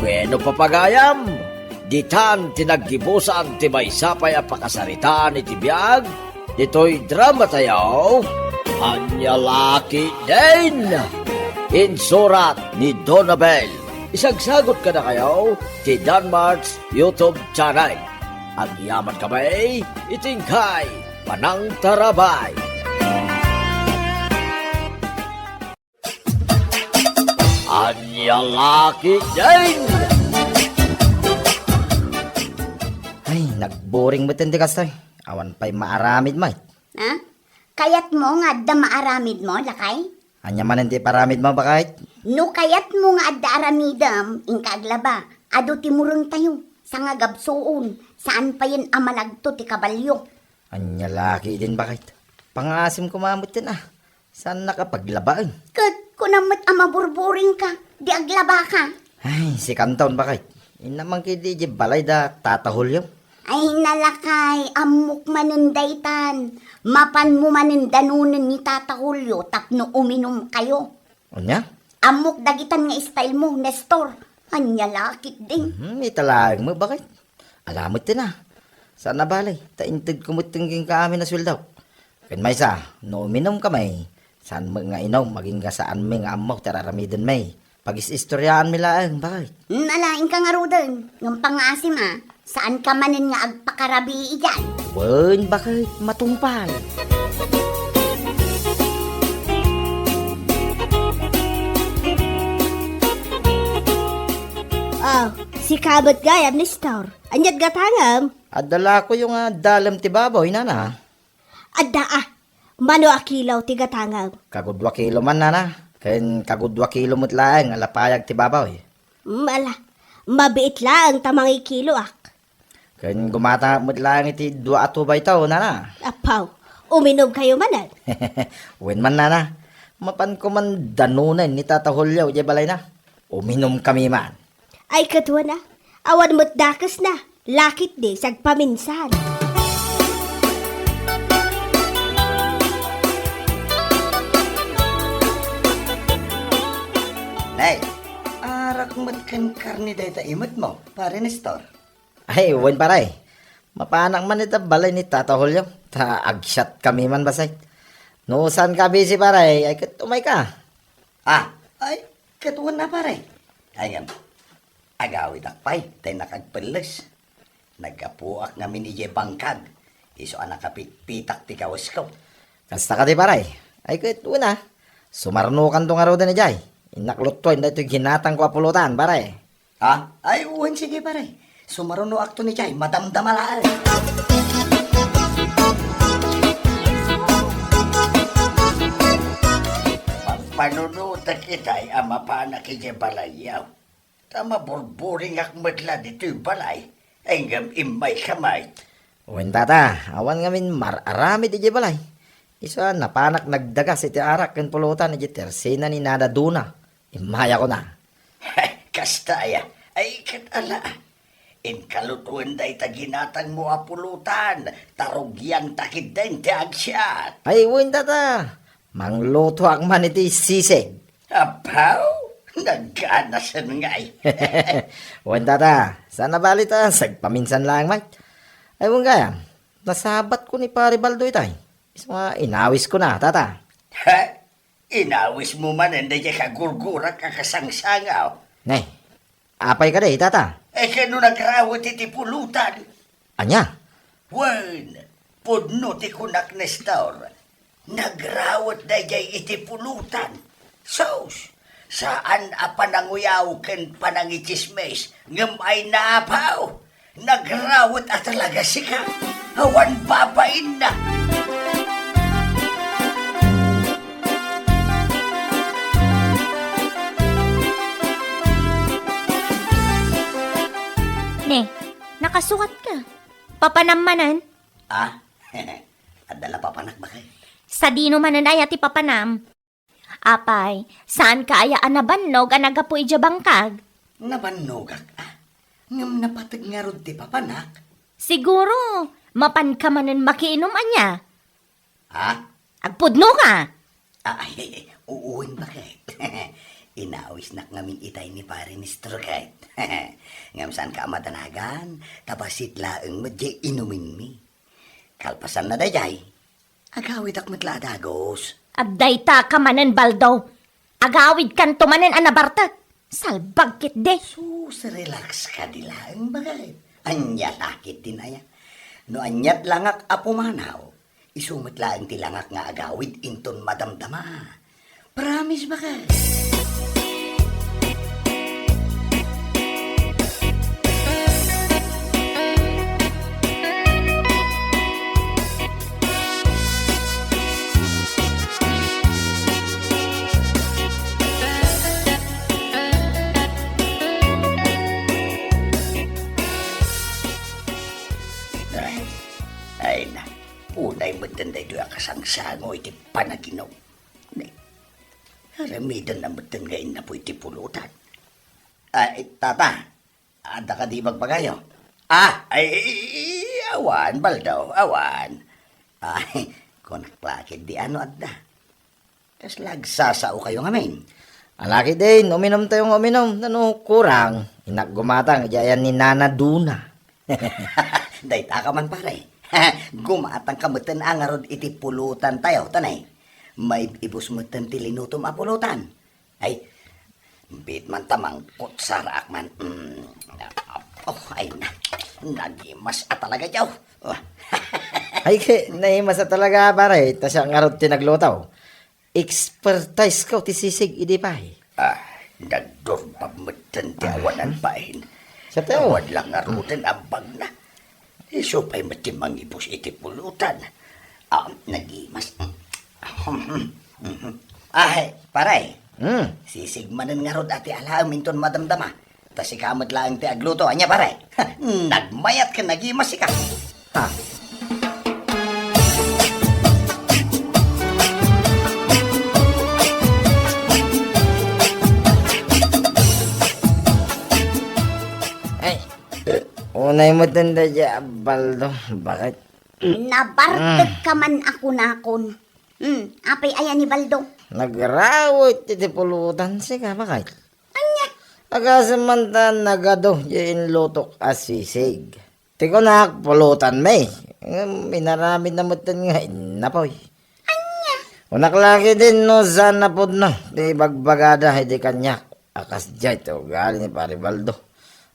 Bueno, papagayam, ditan ti naggibusan ti maysa pay a pakasaritaan iti biag ditoy drama tayo, Ania La Ketdin. Insurat ni Donabel. Isagsagot kadakayo ti Danmart's YouTube channel. Agyaman kami iti inkay panangtarabay. Ania La Ketdin. Ay, nagboring met ti kastoy. Awan pay maaramid met. Ha? Kayatmo nga adda maaramidmo, lakay? Ania manen ti iparamidmo, baket? No kayatmo nga adda aramidem, inka aglaba. Adu ti murengtayo, sangagabsuon, saan payen a malagto ti kabalio. Ania La Ketdin, baket? Pangaasim koma metten a. Saannaka paglabaen. Ket kunam met a maburburingka, di aglabaka. Ay, sikanton, baket. Innak man ketdi idiay balay da Tata Julio. Ay, nalakay, ammok manen daytan. Mapanmo manen danonen ni Tata Julio tapno uminumkayo. Ania? Ammok dagitan nga style mo, Nestor. Ania La Ketdin. Hmm, ita laeng met, baket. Ala metten a. Saan a bale, ta intedko metten kenka amin a sueldok. Ken maysa, no uminumkami, saan met nga inum, agingga saanmi nga ammo ti ar-aramidenmi. Pagis-istoriaanmi laeng, baket. Hmm, ala, inka ngaruden. Ngem pangaasim a, saanka manen nga agpakarabii idiay. Wen, baket, matungpal. Oh, sika met gayam, Nestor. Ania't gatangem? Adda lakoyo nga dalem ti baboy, nana. Adda a. Mano a kilo ti gatangem? Kagudua kilo man, nana. Ken kagudua kilo met laeng a lapayag ti baboy. Mm, ala. Mabiit laeng ta mangikiloak. Ken gumatangak met laeng iti dua a tubayto, nana. Apaw, uminumkayo manen? Wen man, nana. Mapanko man danonen ni Tata Julio idiay balayna. Uminumkami man. Ay, ket wen a. Awan met dakesna. La Ketdin, sagpaminsan. Nay, arak met ken karne dayta imetmo, Pare Nestor. Ay, wen, pare. Mapanak man ita balay ni Tata Julio. Ta agsiatkami man, bassit. No saanka busy, pare, ay ket umayka. Ah, ay, ket wen a, pare. Ay, ngem, agawidak pay, ta innak agpelles. Naggapuak ngamin idiay bangkag. Isu a nakapitpitak ti kawesko. Kasta kadi, pare? Ay, ket wen a. Sumarnokanto ngaruden idiay. Innak lutuen daytoy ginatangko a pulutan, pare. Ha? Ay, wen, sige, pare. Sumarnoakto idiay, madamdama laeng. Pampanunotek itay a mapanak idiay balayyo. Ta maburburingak met la ditoy balay, ngem immayka met. Wen, tata, awan ngamin mar-aramid idiay balay. Isu a napanak nagdagas iti arak ken pulutan idiay tersena ni Nana Duna. Immayakon a. Kasta aya? Ay, ket ala. Inka lutuen dayta ginatangmo a pulutan, ta rugianta ketdin ti agsiat. Ay, wen, tata. Manglutoak man iti sisig. Apaw, nagkanasen ngay. Wen, tata, saan a bale ta sagpaminsan laeng met. Ay, wen gayam, nasabatko ni Pare Baldo itay. Isu nga inawiskona, tata. Ha? Inawismo manen daydiay kagurgurak a kasangsangaw? Nay, apay kadi, tata? E, ket no nagrawet iti pulutan? Ania? Wen, pudno ti kunak, Nestor. Nagrawet daydiay iti pulutan. Sus, Saan a pananguyaw ken panangitsismis, ngem ay naapaw. Nagrawet a talaga sika. Awan babainna. Ne, nakasuat ka. Papanam manen? Ah, adda la papanak, baket. Sadino manen aya ti papanam? Apay, saan ka aya a nabannog a naggapu idiay bangkag? Nabannogak, ah. Ngem napateg ngarud ti papanak. Siguro, mapan ka manen makiinum ania? Ha? Agpudno ka! Ah, ay, uwen, baket. Inawisnak ngamin itay ni Pare Nestor ket. Ngem saan ka a madanagan, ta bassit laeng met diay inumenmi. Kalpasanna daydiay, agawidak met la a dagus. Adda ita ka manen, Baldo. Agawidkanto manen a nabartek. Salbag ketdi. Sus, relax kadi laeng, baket. Ania la ketdin aya? No aniat langak a pumanaw, isu met laeng ti langak nga agawid inton madamdama. Promise, baket. Ay, ay na, unay metten daytoy a kasangsango iti panaginum. Nay, aramidenna metten nga innapo iti pulutan. Ay, tata, adda kadi ibagbagayo? Ah, ay, awan, Baldo, awan. Ay, kunak la ketdi no adda. Kasla agsasaokayo ngamin? Ala ketdin, uminumtayo nga uminum. Nano, kurang, innak gumatang idiay ayan ni Nana Duna. Dayta ka man, pare. Gumatang ka metten a ngarud iti pulutantayo, ta nay, maib-ibus metten ti linutom a pulutan. Ay, bitman ta mangkutsaraak man. Mm. Oh, ay na. Nagimas a talaga, Joe. Oh. Ay, ke, naimas a talaga, pare. Ta siak ngarud ti nagluto. Expertise ko ti sisig idi pay. Ah, nagdurbab metten ti awanan bain. Siak ti awan. Awan lang ngaruden a bagna. Isu pay met ti mangibus iti pulutan. Ah, nagimas. Ah, pare. Hmm. Sisig manen ngarud a ti alaem inton madamdama. Ta sika met laeng ti agluto. Ania, pare? Nagmayat ken nagimas sika. Ha? Ay, unay met daydiay a Baldo. Bakit? Nabartek ka man a kunakon. Hmm, apay aya ni Baldo? Nagrawet iti pulutan sika, bakit? Ania? Agasem man ta nagadu diay inlutok a sisig. Ti kunak, pulutanmi. Ngem inaramidna metten nga innapoy. Ania? Kunak la ketdin no saan a pudno ti ibagbagada idi kaniak a kasdiay ti ugali ni Pare Baldo.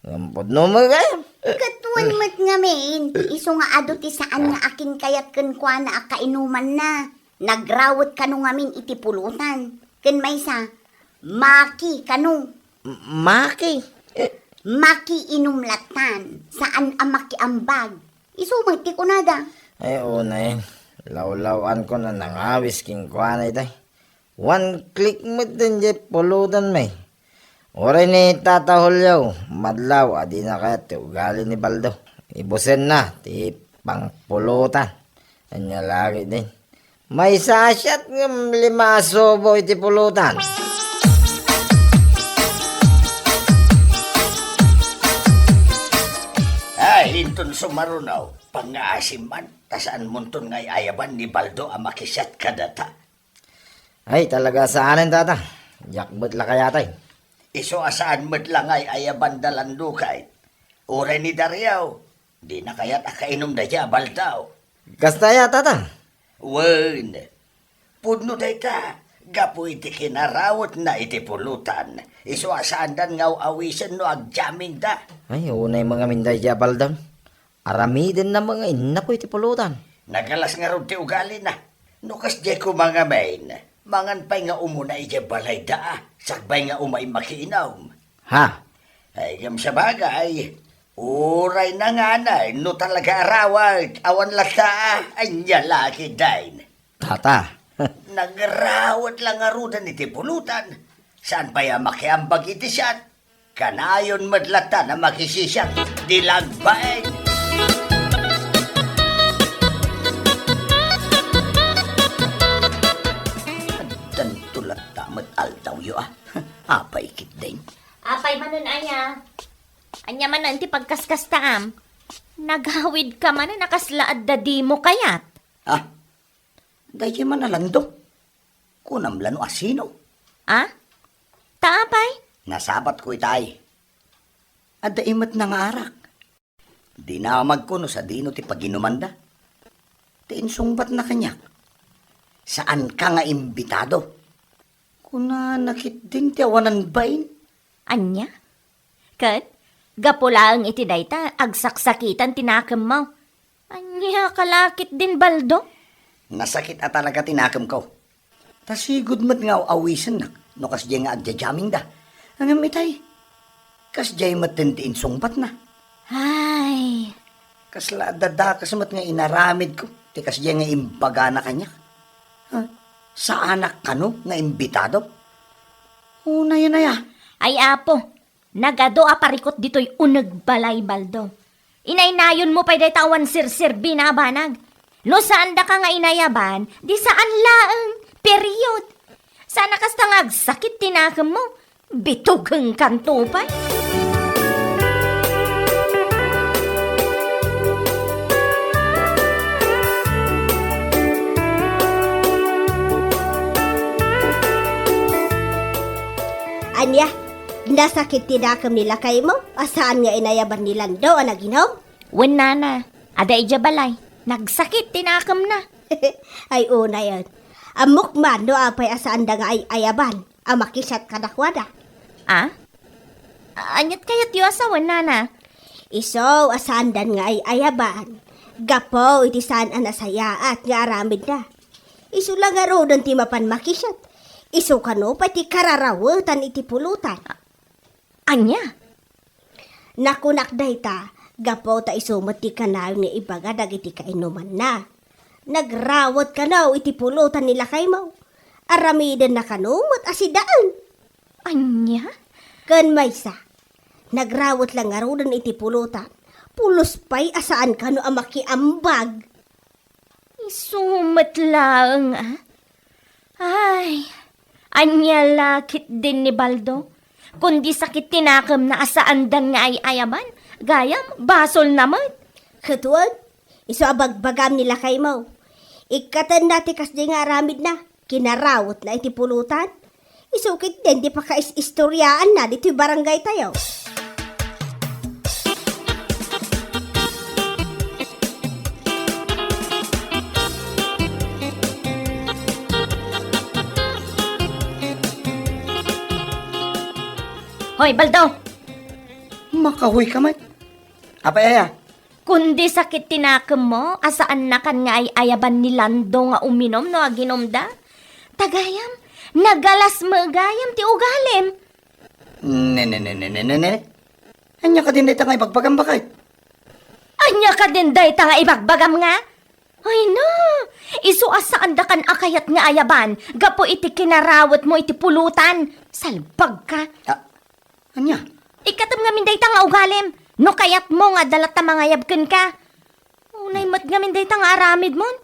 Ngem pudno met gayam. Ket wen met ngamin, isu nga adu ti saan nga akinkayat kenkuana a kainumanna. Nagrawet kano ngamin iti pulutan. Ken maysa, maki kano. M-, maki? Eh. Maki inum lattan. Saan a makiambag. Isu met ti kunada. Ay, unay. Lawlaw-anko a nangawis kenkuana itay. One click met daydiay pulutanmi. Uray ni Tata Julio, madlaw a dina kayat ti ugali ni Baldo. Ibusenna ti pangpulutan. Ania la ketdin. Maysa a siat ngem lima a subo iti pulutan. Ay, inton sumaruno, pangngaasim man, ta saanmonton nga ay-ayaban ni Baldo a makisiat kadata. Ay, talaga saanen, tata. Diak met la kayatay. Isu a saan met la nga ay-ayaban da Landukay. Uray ni Dario, dina kayat a kainum daydiay a Baldo. Kasta aya, tata? Wen, pudno dayta, gapu iti kinarawetna iti pulutan. Isu a saandan nga aw-awisen no agdiaminda. Ay, unay met ngamin daydiay a Baldo. Aramidenna met nga innapoy ti pulutan. Nagalas ngarud ti ugalina. No kasdiay koma ngamin, mangan pay nga umuna idiay balayda, a. Sakbay nga umay makiinom. Ha? Ay, ngem sabagay, uray nanganay no talaga arawak, awan latta, ania la ketdin. Tata. Nagrawet la ngaruden iti pulutan. Saan pay a makiambag iti siat? Kanayon met latta a makisisiak ti lagbaen. Addanto latta met aldawyo, a. Apay ketdin? Apay manen aya? Ania manen ti pagkaskastaam? Nagawidka manen a kasla adda dimo kayat? Ah, daydiay man a Lando. Kunam la no asino? Ah? Ta apay? Nasabatko itay. Adda imet na nga arak. Dinamagko no sadino ti paginumanda. Ti insungbatna kaniak, saanka nga imbitado. Kunana ketdin ti awanan bain. Ania? Ket, gapu laeng iti dayta, agsaksakitan ti nakemmo. Ania ka la ketdin, Baldo? Nasakit a talaga ti nakemko. Ta sigud met nga aw-awisennak no kasdiay nga agjajammingda. Ngem itay, kasdiay metten ti insungbatna. Ay. Kasla adda dakes met nga inaramidko ti kasdiay nga imbagana kaniak. Ah, saanak kano nga imbitado? Unayen aya. Ay, Apo, nagadu a parikut ditoy uneg balay, Baldo. Inaynayonmo pay dayta awan serserbina a banag. No saandaka nga inayaban, di saan laeng, period. Saan a kasta nga agsakit ti nakemmo. Bitugengkanto pay. Ania, nasakit ti nakem ni lakaymo a saan nga inayaban ni Lando a naginom? Wen, nana, adda idiay balay. Nagsakit ti nakemna. Ay, unayen. Ammok man no apay a saanda nga ay-ayaban a makisiat kadakuada. Ah? Aniat kayatyo a sawen, nana? Isu a saandan nga ay-ayaban. Gapu iti saan a nasayaat nga aramidna. Isu la ngaruden ti mapan makisiat. Isu kano pay ti kararawetan iti pulutan. Ania? Nakunak dayta, gapu ta isu met ti kanayon nga ibaga dagiti kainumanna. Nagrawet kano iti pulutan ni lakaymo. Aramidenna kano met a sidaen. Ania? Ken maysa, nagrawet la ngaruden iti pulutan. Pulos pay a saan kano a makiambag. Isu met laeng, a? Ay, ania la ketdin ni Baldo? Kundi sakit ti nakemna a saandan nga ay-ayaban, gayam, basolna met. Ket wen, isu a bagbagam ni lakaymo. Ikkatenna ti kasdi nga aramidna, kinarawetna iti pulutan. Isu ketdin ti pakais-istoriaanna ditoy barangaytayo. Hoy, Baldo! Makahuy ka met. Apay aya? Kundi sakit ti nakemmo a saannakan nga ay-ayaban ni Lando nga uminom no aginumda. Ta gayam, nagalas met gayam ti ugalim. Ne, ne, ne, ne, ne, ne, ne. Ania kadin dayta nga ibagbagam, baket? Ania kadin dayta nga ibagbagam nga? Ay na, isu a saandakan a kayat nga ayaban gapu iti kinarawetmo iti pulutan. Salbagka. Ah, ania? Ikkatem ngamin dayta nga ugalim. No kayatmo nga adda latta mangayab kenka. Unay met ngamin dayta nga aramidmon.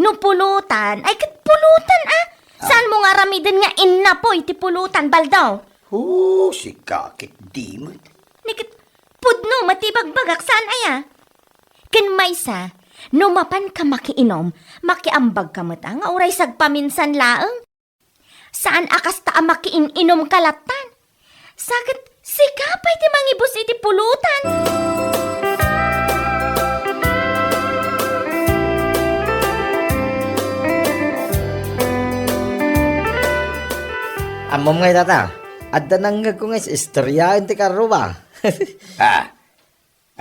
No pulutan, ay ket pulutan, a. Ah. Saanmo nga aramiden nga innapoy ti pulutan, Baldo? Oh, sika ket di met. Ni ket pudno met ti ibagbagak, saan aya? Ken maysa, no mapanka makiinom, makiambagka met, a, nga uray sagpaminsan laeng. Saan a kasta a makiin-inom ka lattan. Sa ket sika pay ti mangibus iti pulutan. Ammom ngay, tata, adda nangngegko nga is-istoryaen ti karrua. Ah,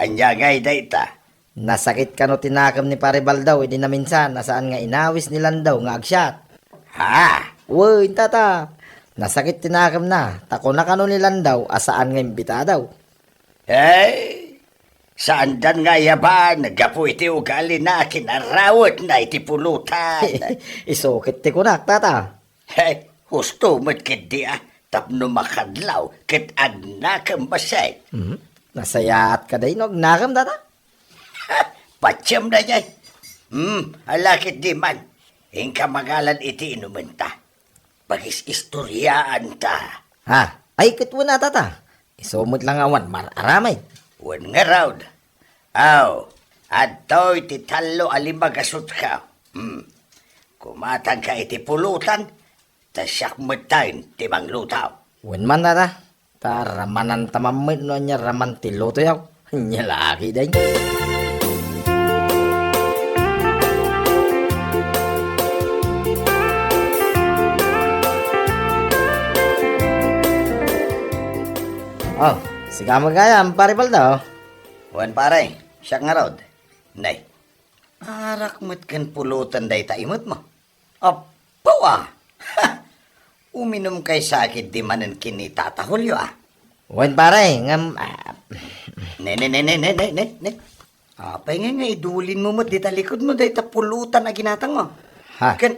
ania ngay dayta? Nasakit kano ti nakem ni Pare Baldaw idi naminsan a saan nga inawis ni Landaw nga agsiat? Ha? Wen, tata. Nasakit ti nakemna, ta kuna kano ni Landaw a saan nga imbitadaw. Ay, saandan nga ayaban gapu iti ugalina a kinarawetna iti pulutan. Isu ket ti kunak, tata. Ay, husto met ketdi a, tapno makadlaw ket agnakem bassit. Hmm? Nasayaat ka day no agnakem, tata? Patiem daydiay. Hmm, ala ketdi man. Inka mangalan iti inumenta. Pagis-istoryaanta. Ha? Ay, ket wen a, tata. Isu met la nga awan mar-aramid. Wen ngarud. Aw, adtoy ti tallo a limagasutko. Hmm. Kumatangka iti pulutan, ta siak metten ti mangluto. Wen man, tata. Ta ramananta man met no ania raman ti lutoyo. Ania la ketdi. Oh, sika met gayam, Pare Baldo. Wen, pare, siak ngarud. Nay, arak met ken pulutan dayta imetmo. Apo a! Ha! Uminumkay sa ketdi manen ken ni Tata Julio a. Wen, pare, ngem, ah, Ne, ne, ne, ne, ne, ne, ne, ne. Apay nga nga idulinmo met dita likodmo dayta pulutan a ginatangmo? Ha? Ken,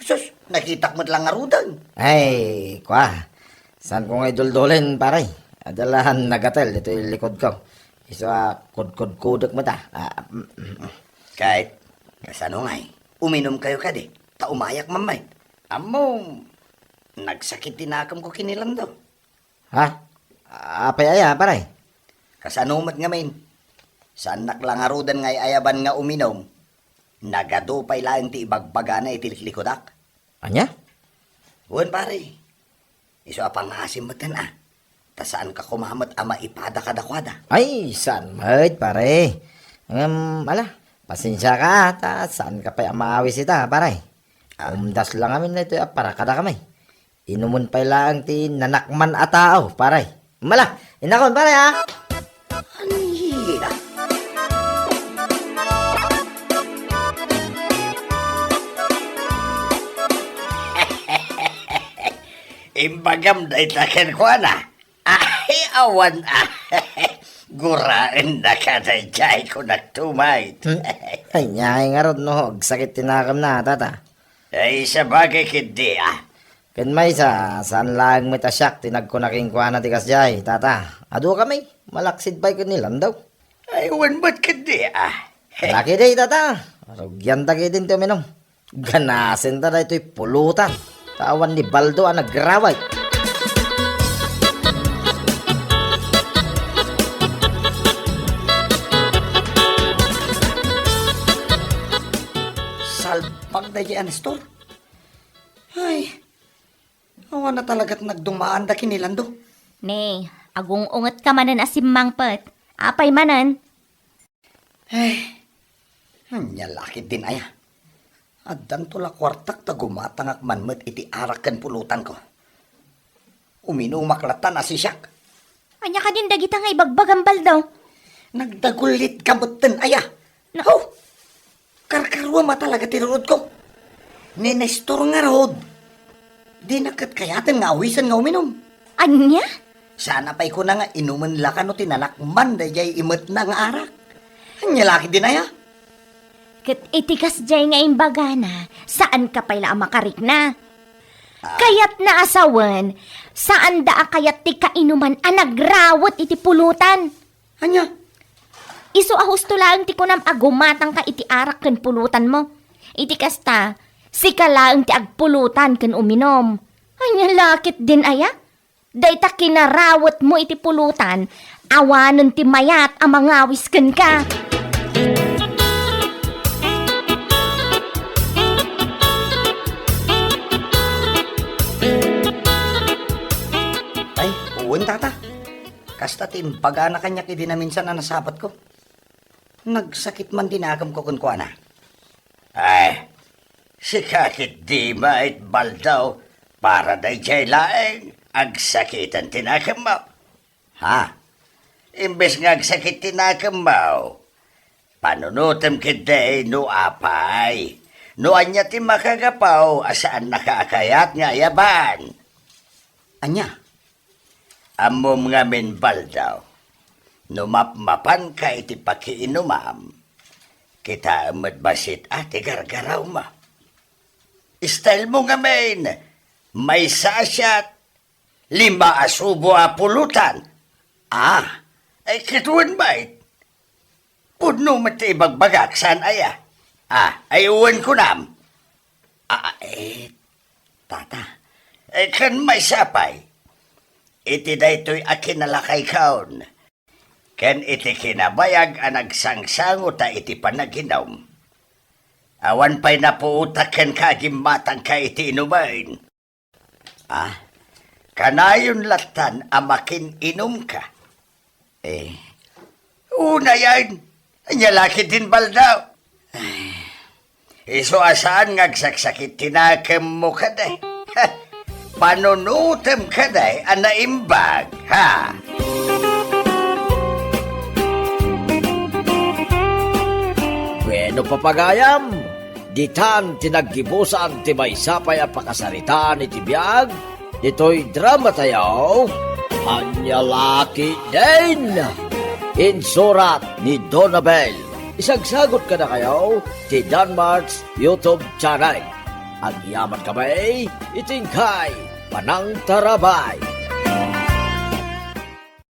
sus, nakitak met la ngaruden. Ay, kua. Saanko nga iduldulin, pare. Adda la nagatel ditoy likodko. Isu a kudkudkudek met a. Ah, mm, mm. Ket, kasano ngay? Uminumkayo kadi, ta umayak man met. Ammom, nagsakit ti nakemko ken ni Lando. Ha? Apay aya, pare? Kasano met ngamin? Saannak la ngaruden nga ay-ayaban nga uminum. Nagadu pay laeng ti ibagbagana iti liklikudak. Ania? Wen, pare. Isu a pangngaasim metten a. Ta saanka koma met a maipada kadakuada. Ay, saan met, pare. Ngem, ala, pasensiaka, ta saanka pay a maawis ita, pare. Ah. Umdas la ngamin daytoy a para kadakami. Inumen pay laeng ti nanakman a tao, pare. Mala, innakon, pare, ha? Ania? Imbagam dayta kenkuana. Ay, awan a. Guraennaka daydiay, kunak tumayt. Hmm? Ania ngarud no agsakit ti nakemna, tata? Ay, sabagay ketdi a. Ken maysa, saan laeng met a siak ti nagkuna kenkuana ti kasdiay, tata. Adu kami, malaksid pay ken ni Lando. Ay, wen met ketdi a. Laki day, tata. Rugian dagiti ti uminum. Ganasenta daytoy pulutan. Ta awan ni Baldo a nagraway. Salpag daydiay a Nestor. Ay, awan a talagat nagdumaanda ken ni Lando. Ne, agung-ungetka manen a simmangpet. Apay manen? Ay, ania la ketdin aya? Addanto la kuartak ta gumatangak man met iti arak ken pulutanko. Uminumak latta, nasisiak. Ania kadin dagita nga ibagbagam, Baldo? Nagdagullitka metten aya? Na- Haw! Karkaruam a talaga ti rurutko. Ni Nestor ngarud, dina ket kayaten nga awisen nga uminum. Ania? Saan a pay kuna nga inumen la kano ti nanakman daydiay imetna nga arak. Ania la ketdin aya? Ket iti kasdiay nga imbagana, saanka pay la a makarikna. Ah. Kayatna a sawen, saanda a kayat ti kainuman a nagrawet iti pulutan. Ania? Isu a husto laeng ti kunam a gumatangka iti arak ken pulutanmo. Iti kasta, sika laeng ti agpulutan ken uminum. Ania la ketdin aya? Dayta kinarawetmo iti pulutan, awanen ti mayat a mangawis kenka. Ay, wen, tata. Kasta ti imbagana kaniak idi naminsan a nasapatko. Nagsakit man ti nakemko kenkuana. Ay, sika ketdi met, Baldo, para daydiay laeng agsakiten ti nakemmo. Ha? Imbes nga agsakit ti nakemmo, panunotem ketdi no apay, no ania ti makagapu a saannaka a kayat nga ayaban. Ania? Ammom ngamin, Baldaw, no mapmapanka iti pakiinumam, kitaem met bassit a ti gargarawmo. Style mo ngamin, maysa a shot, lima a subo a pulutan. Ah, ay, ket wen met. Pudno met ti ibagbagak, saan aya? Ah, ay, wen kunam. Ah, eh, tata. Eh, ken maysa pay. Iti daytoy a kinalakaykon, ken iti kinabayag a nagsangsango ta iti panaginum, awan pay napuotak kenka a gimmatangka iti inumen. Ah, kanayon lattan a makin-inumka. Eh, unayen, ania la ketdin, Baldaw? Ay, isu a saan nga agsaksakit ti nakemmo kadi. Panunotem kadi a naimbag, ha? Bueno, papagayam, ditan ti naggibusan ti maysa pay a pakasaritaan iti biag ditoy dramatayo, Ania la ketdin? Insurat ni Donabel. Isagsagot kadakayo ti Danmart's YouTube channel. Agyamankami iti inkay panangtarabay.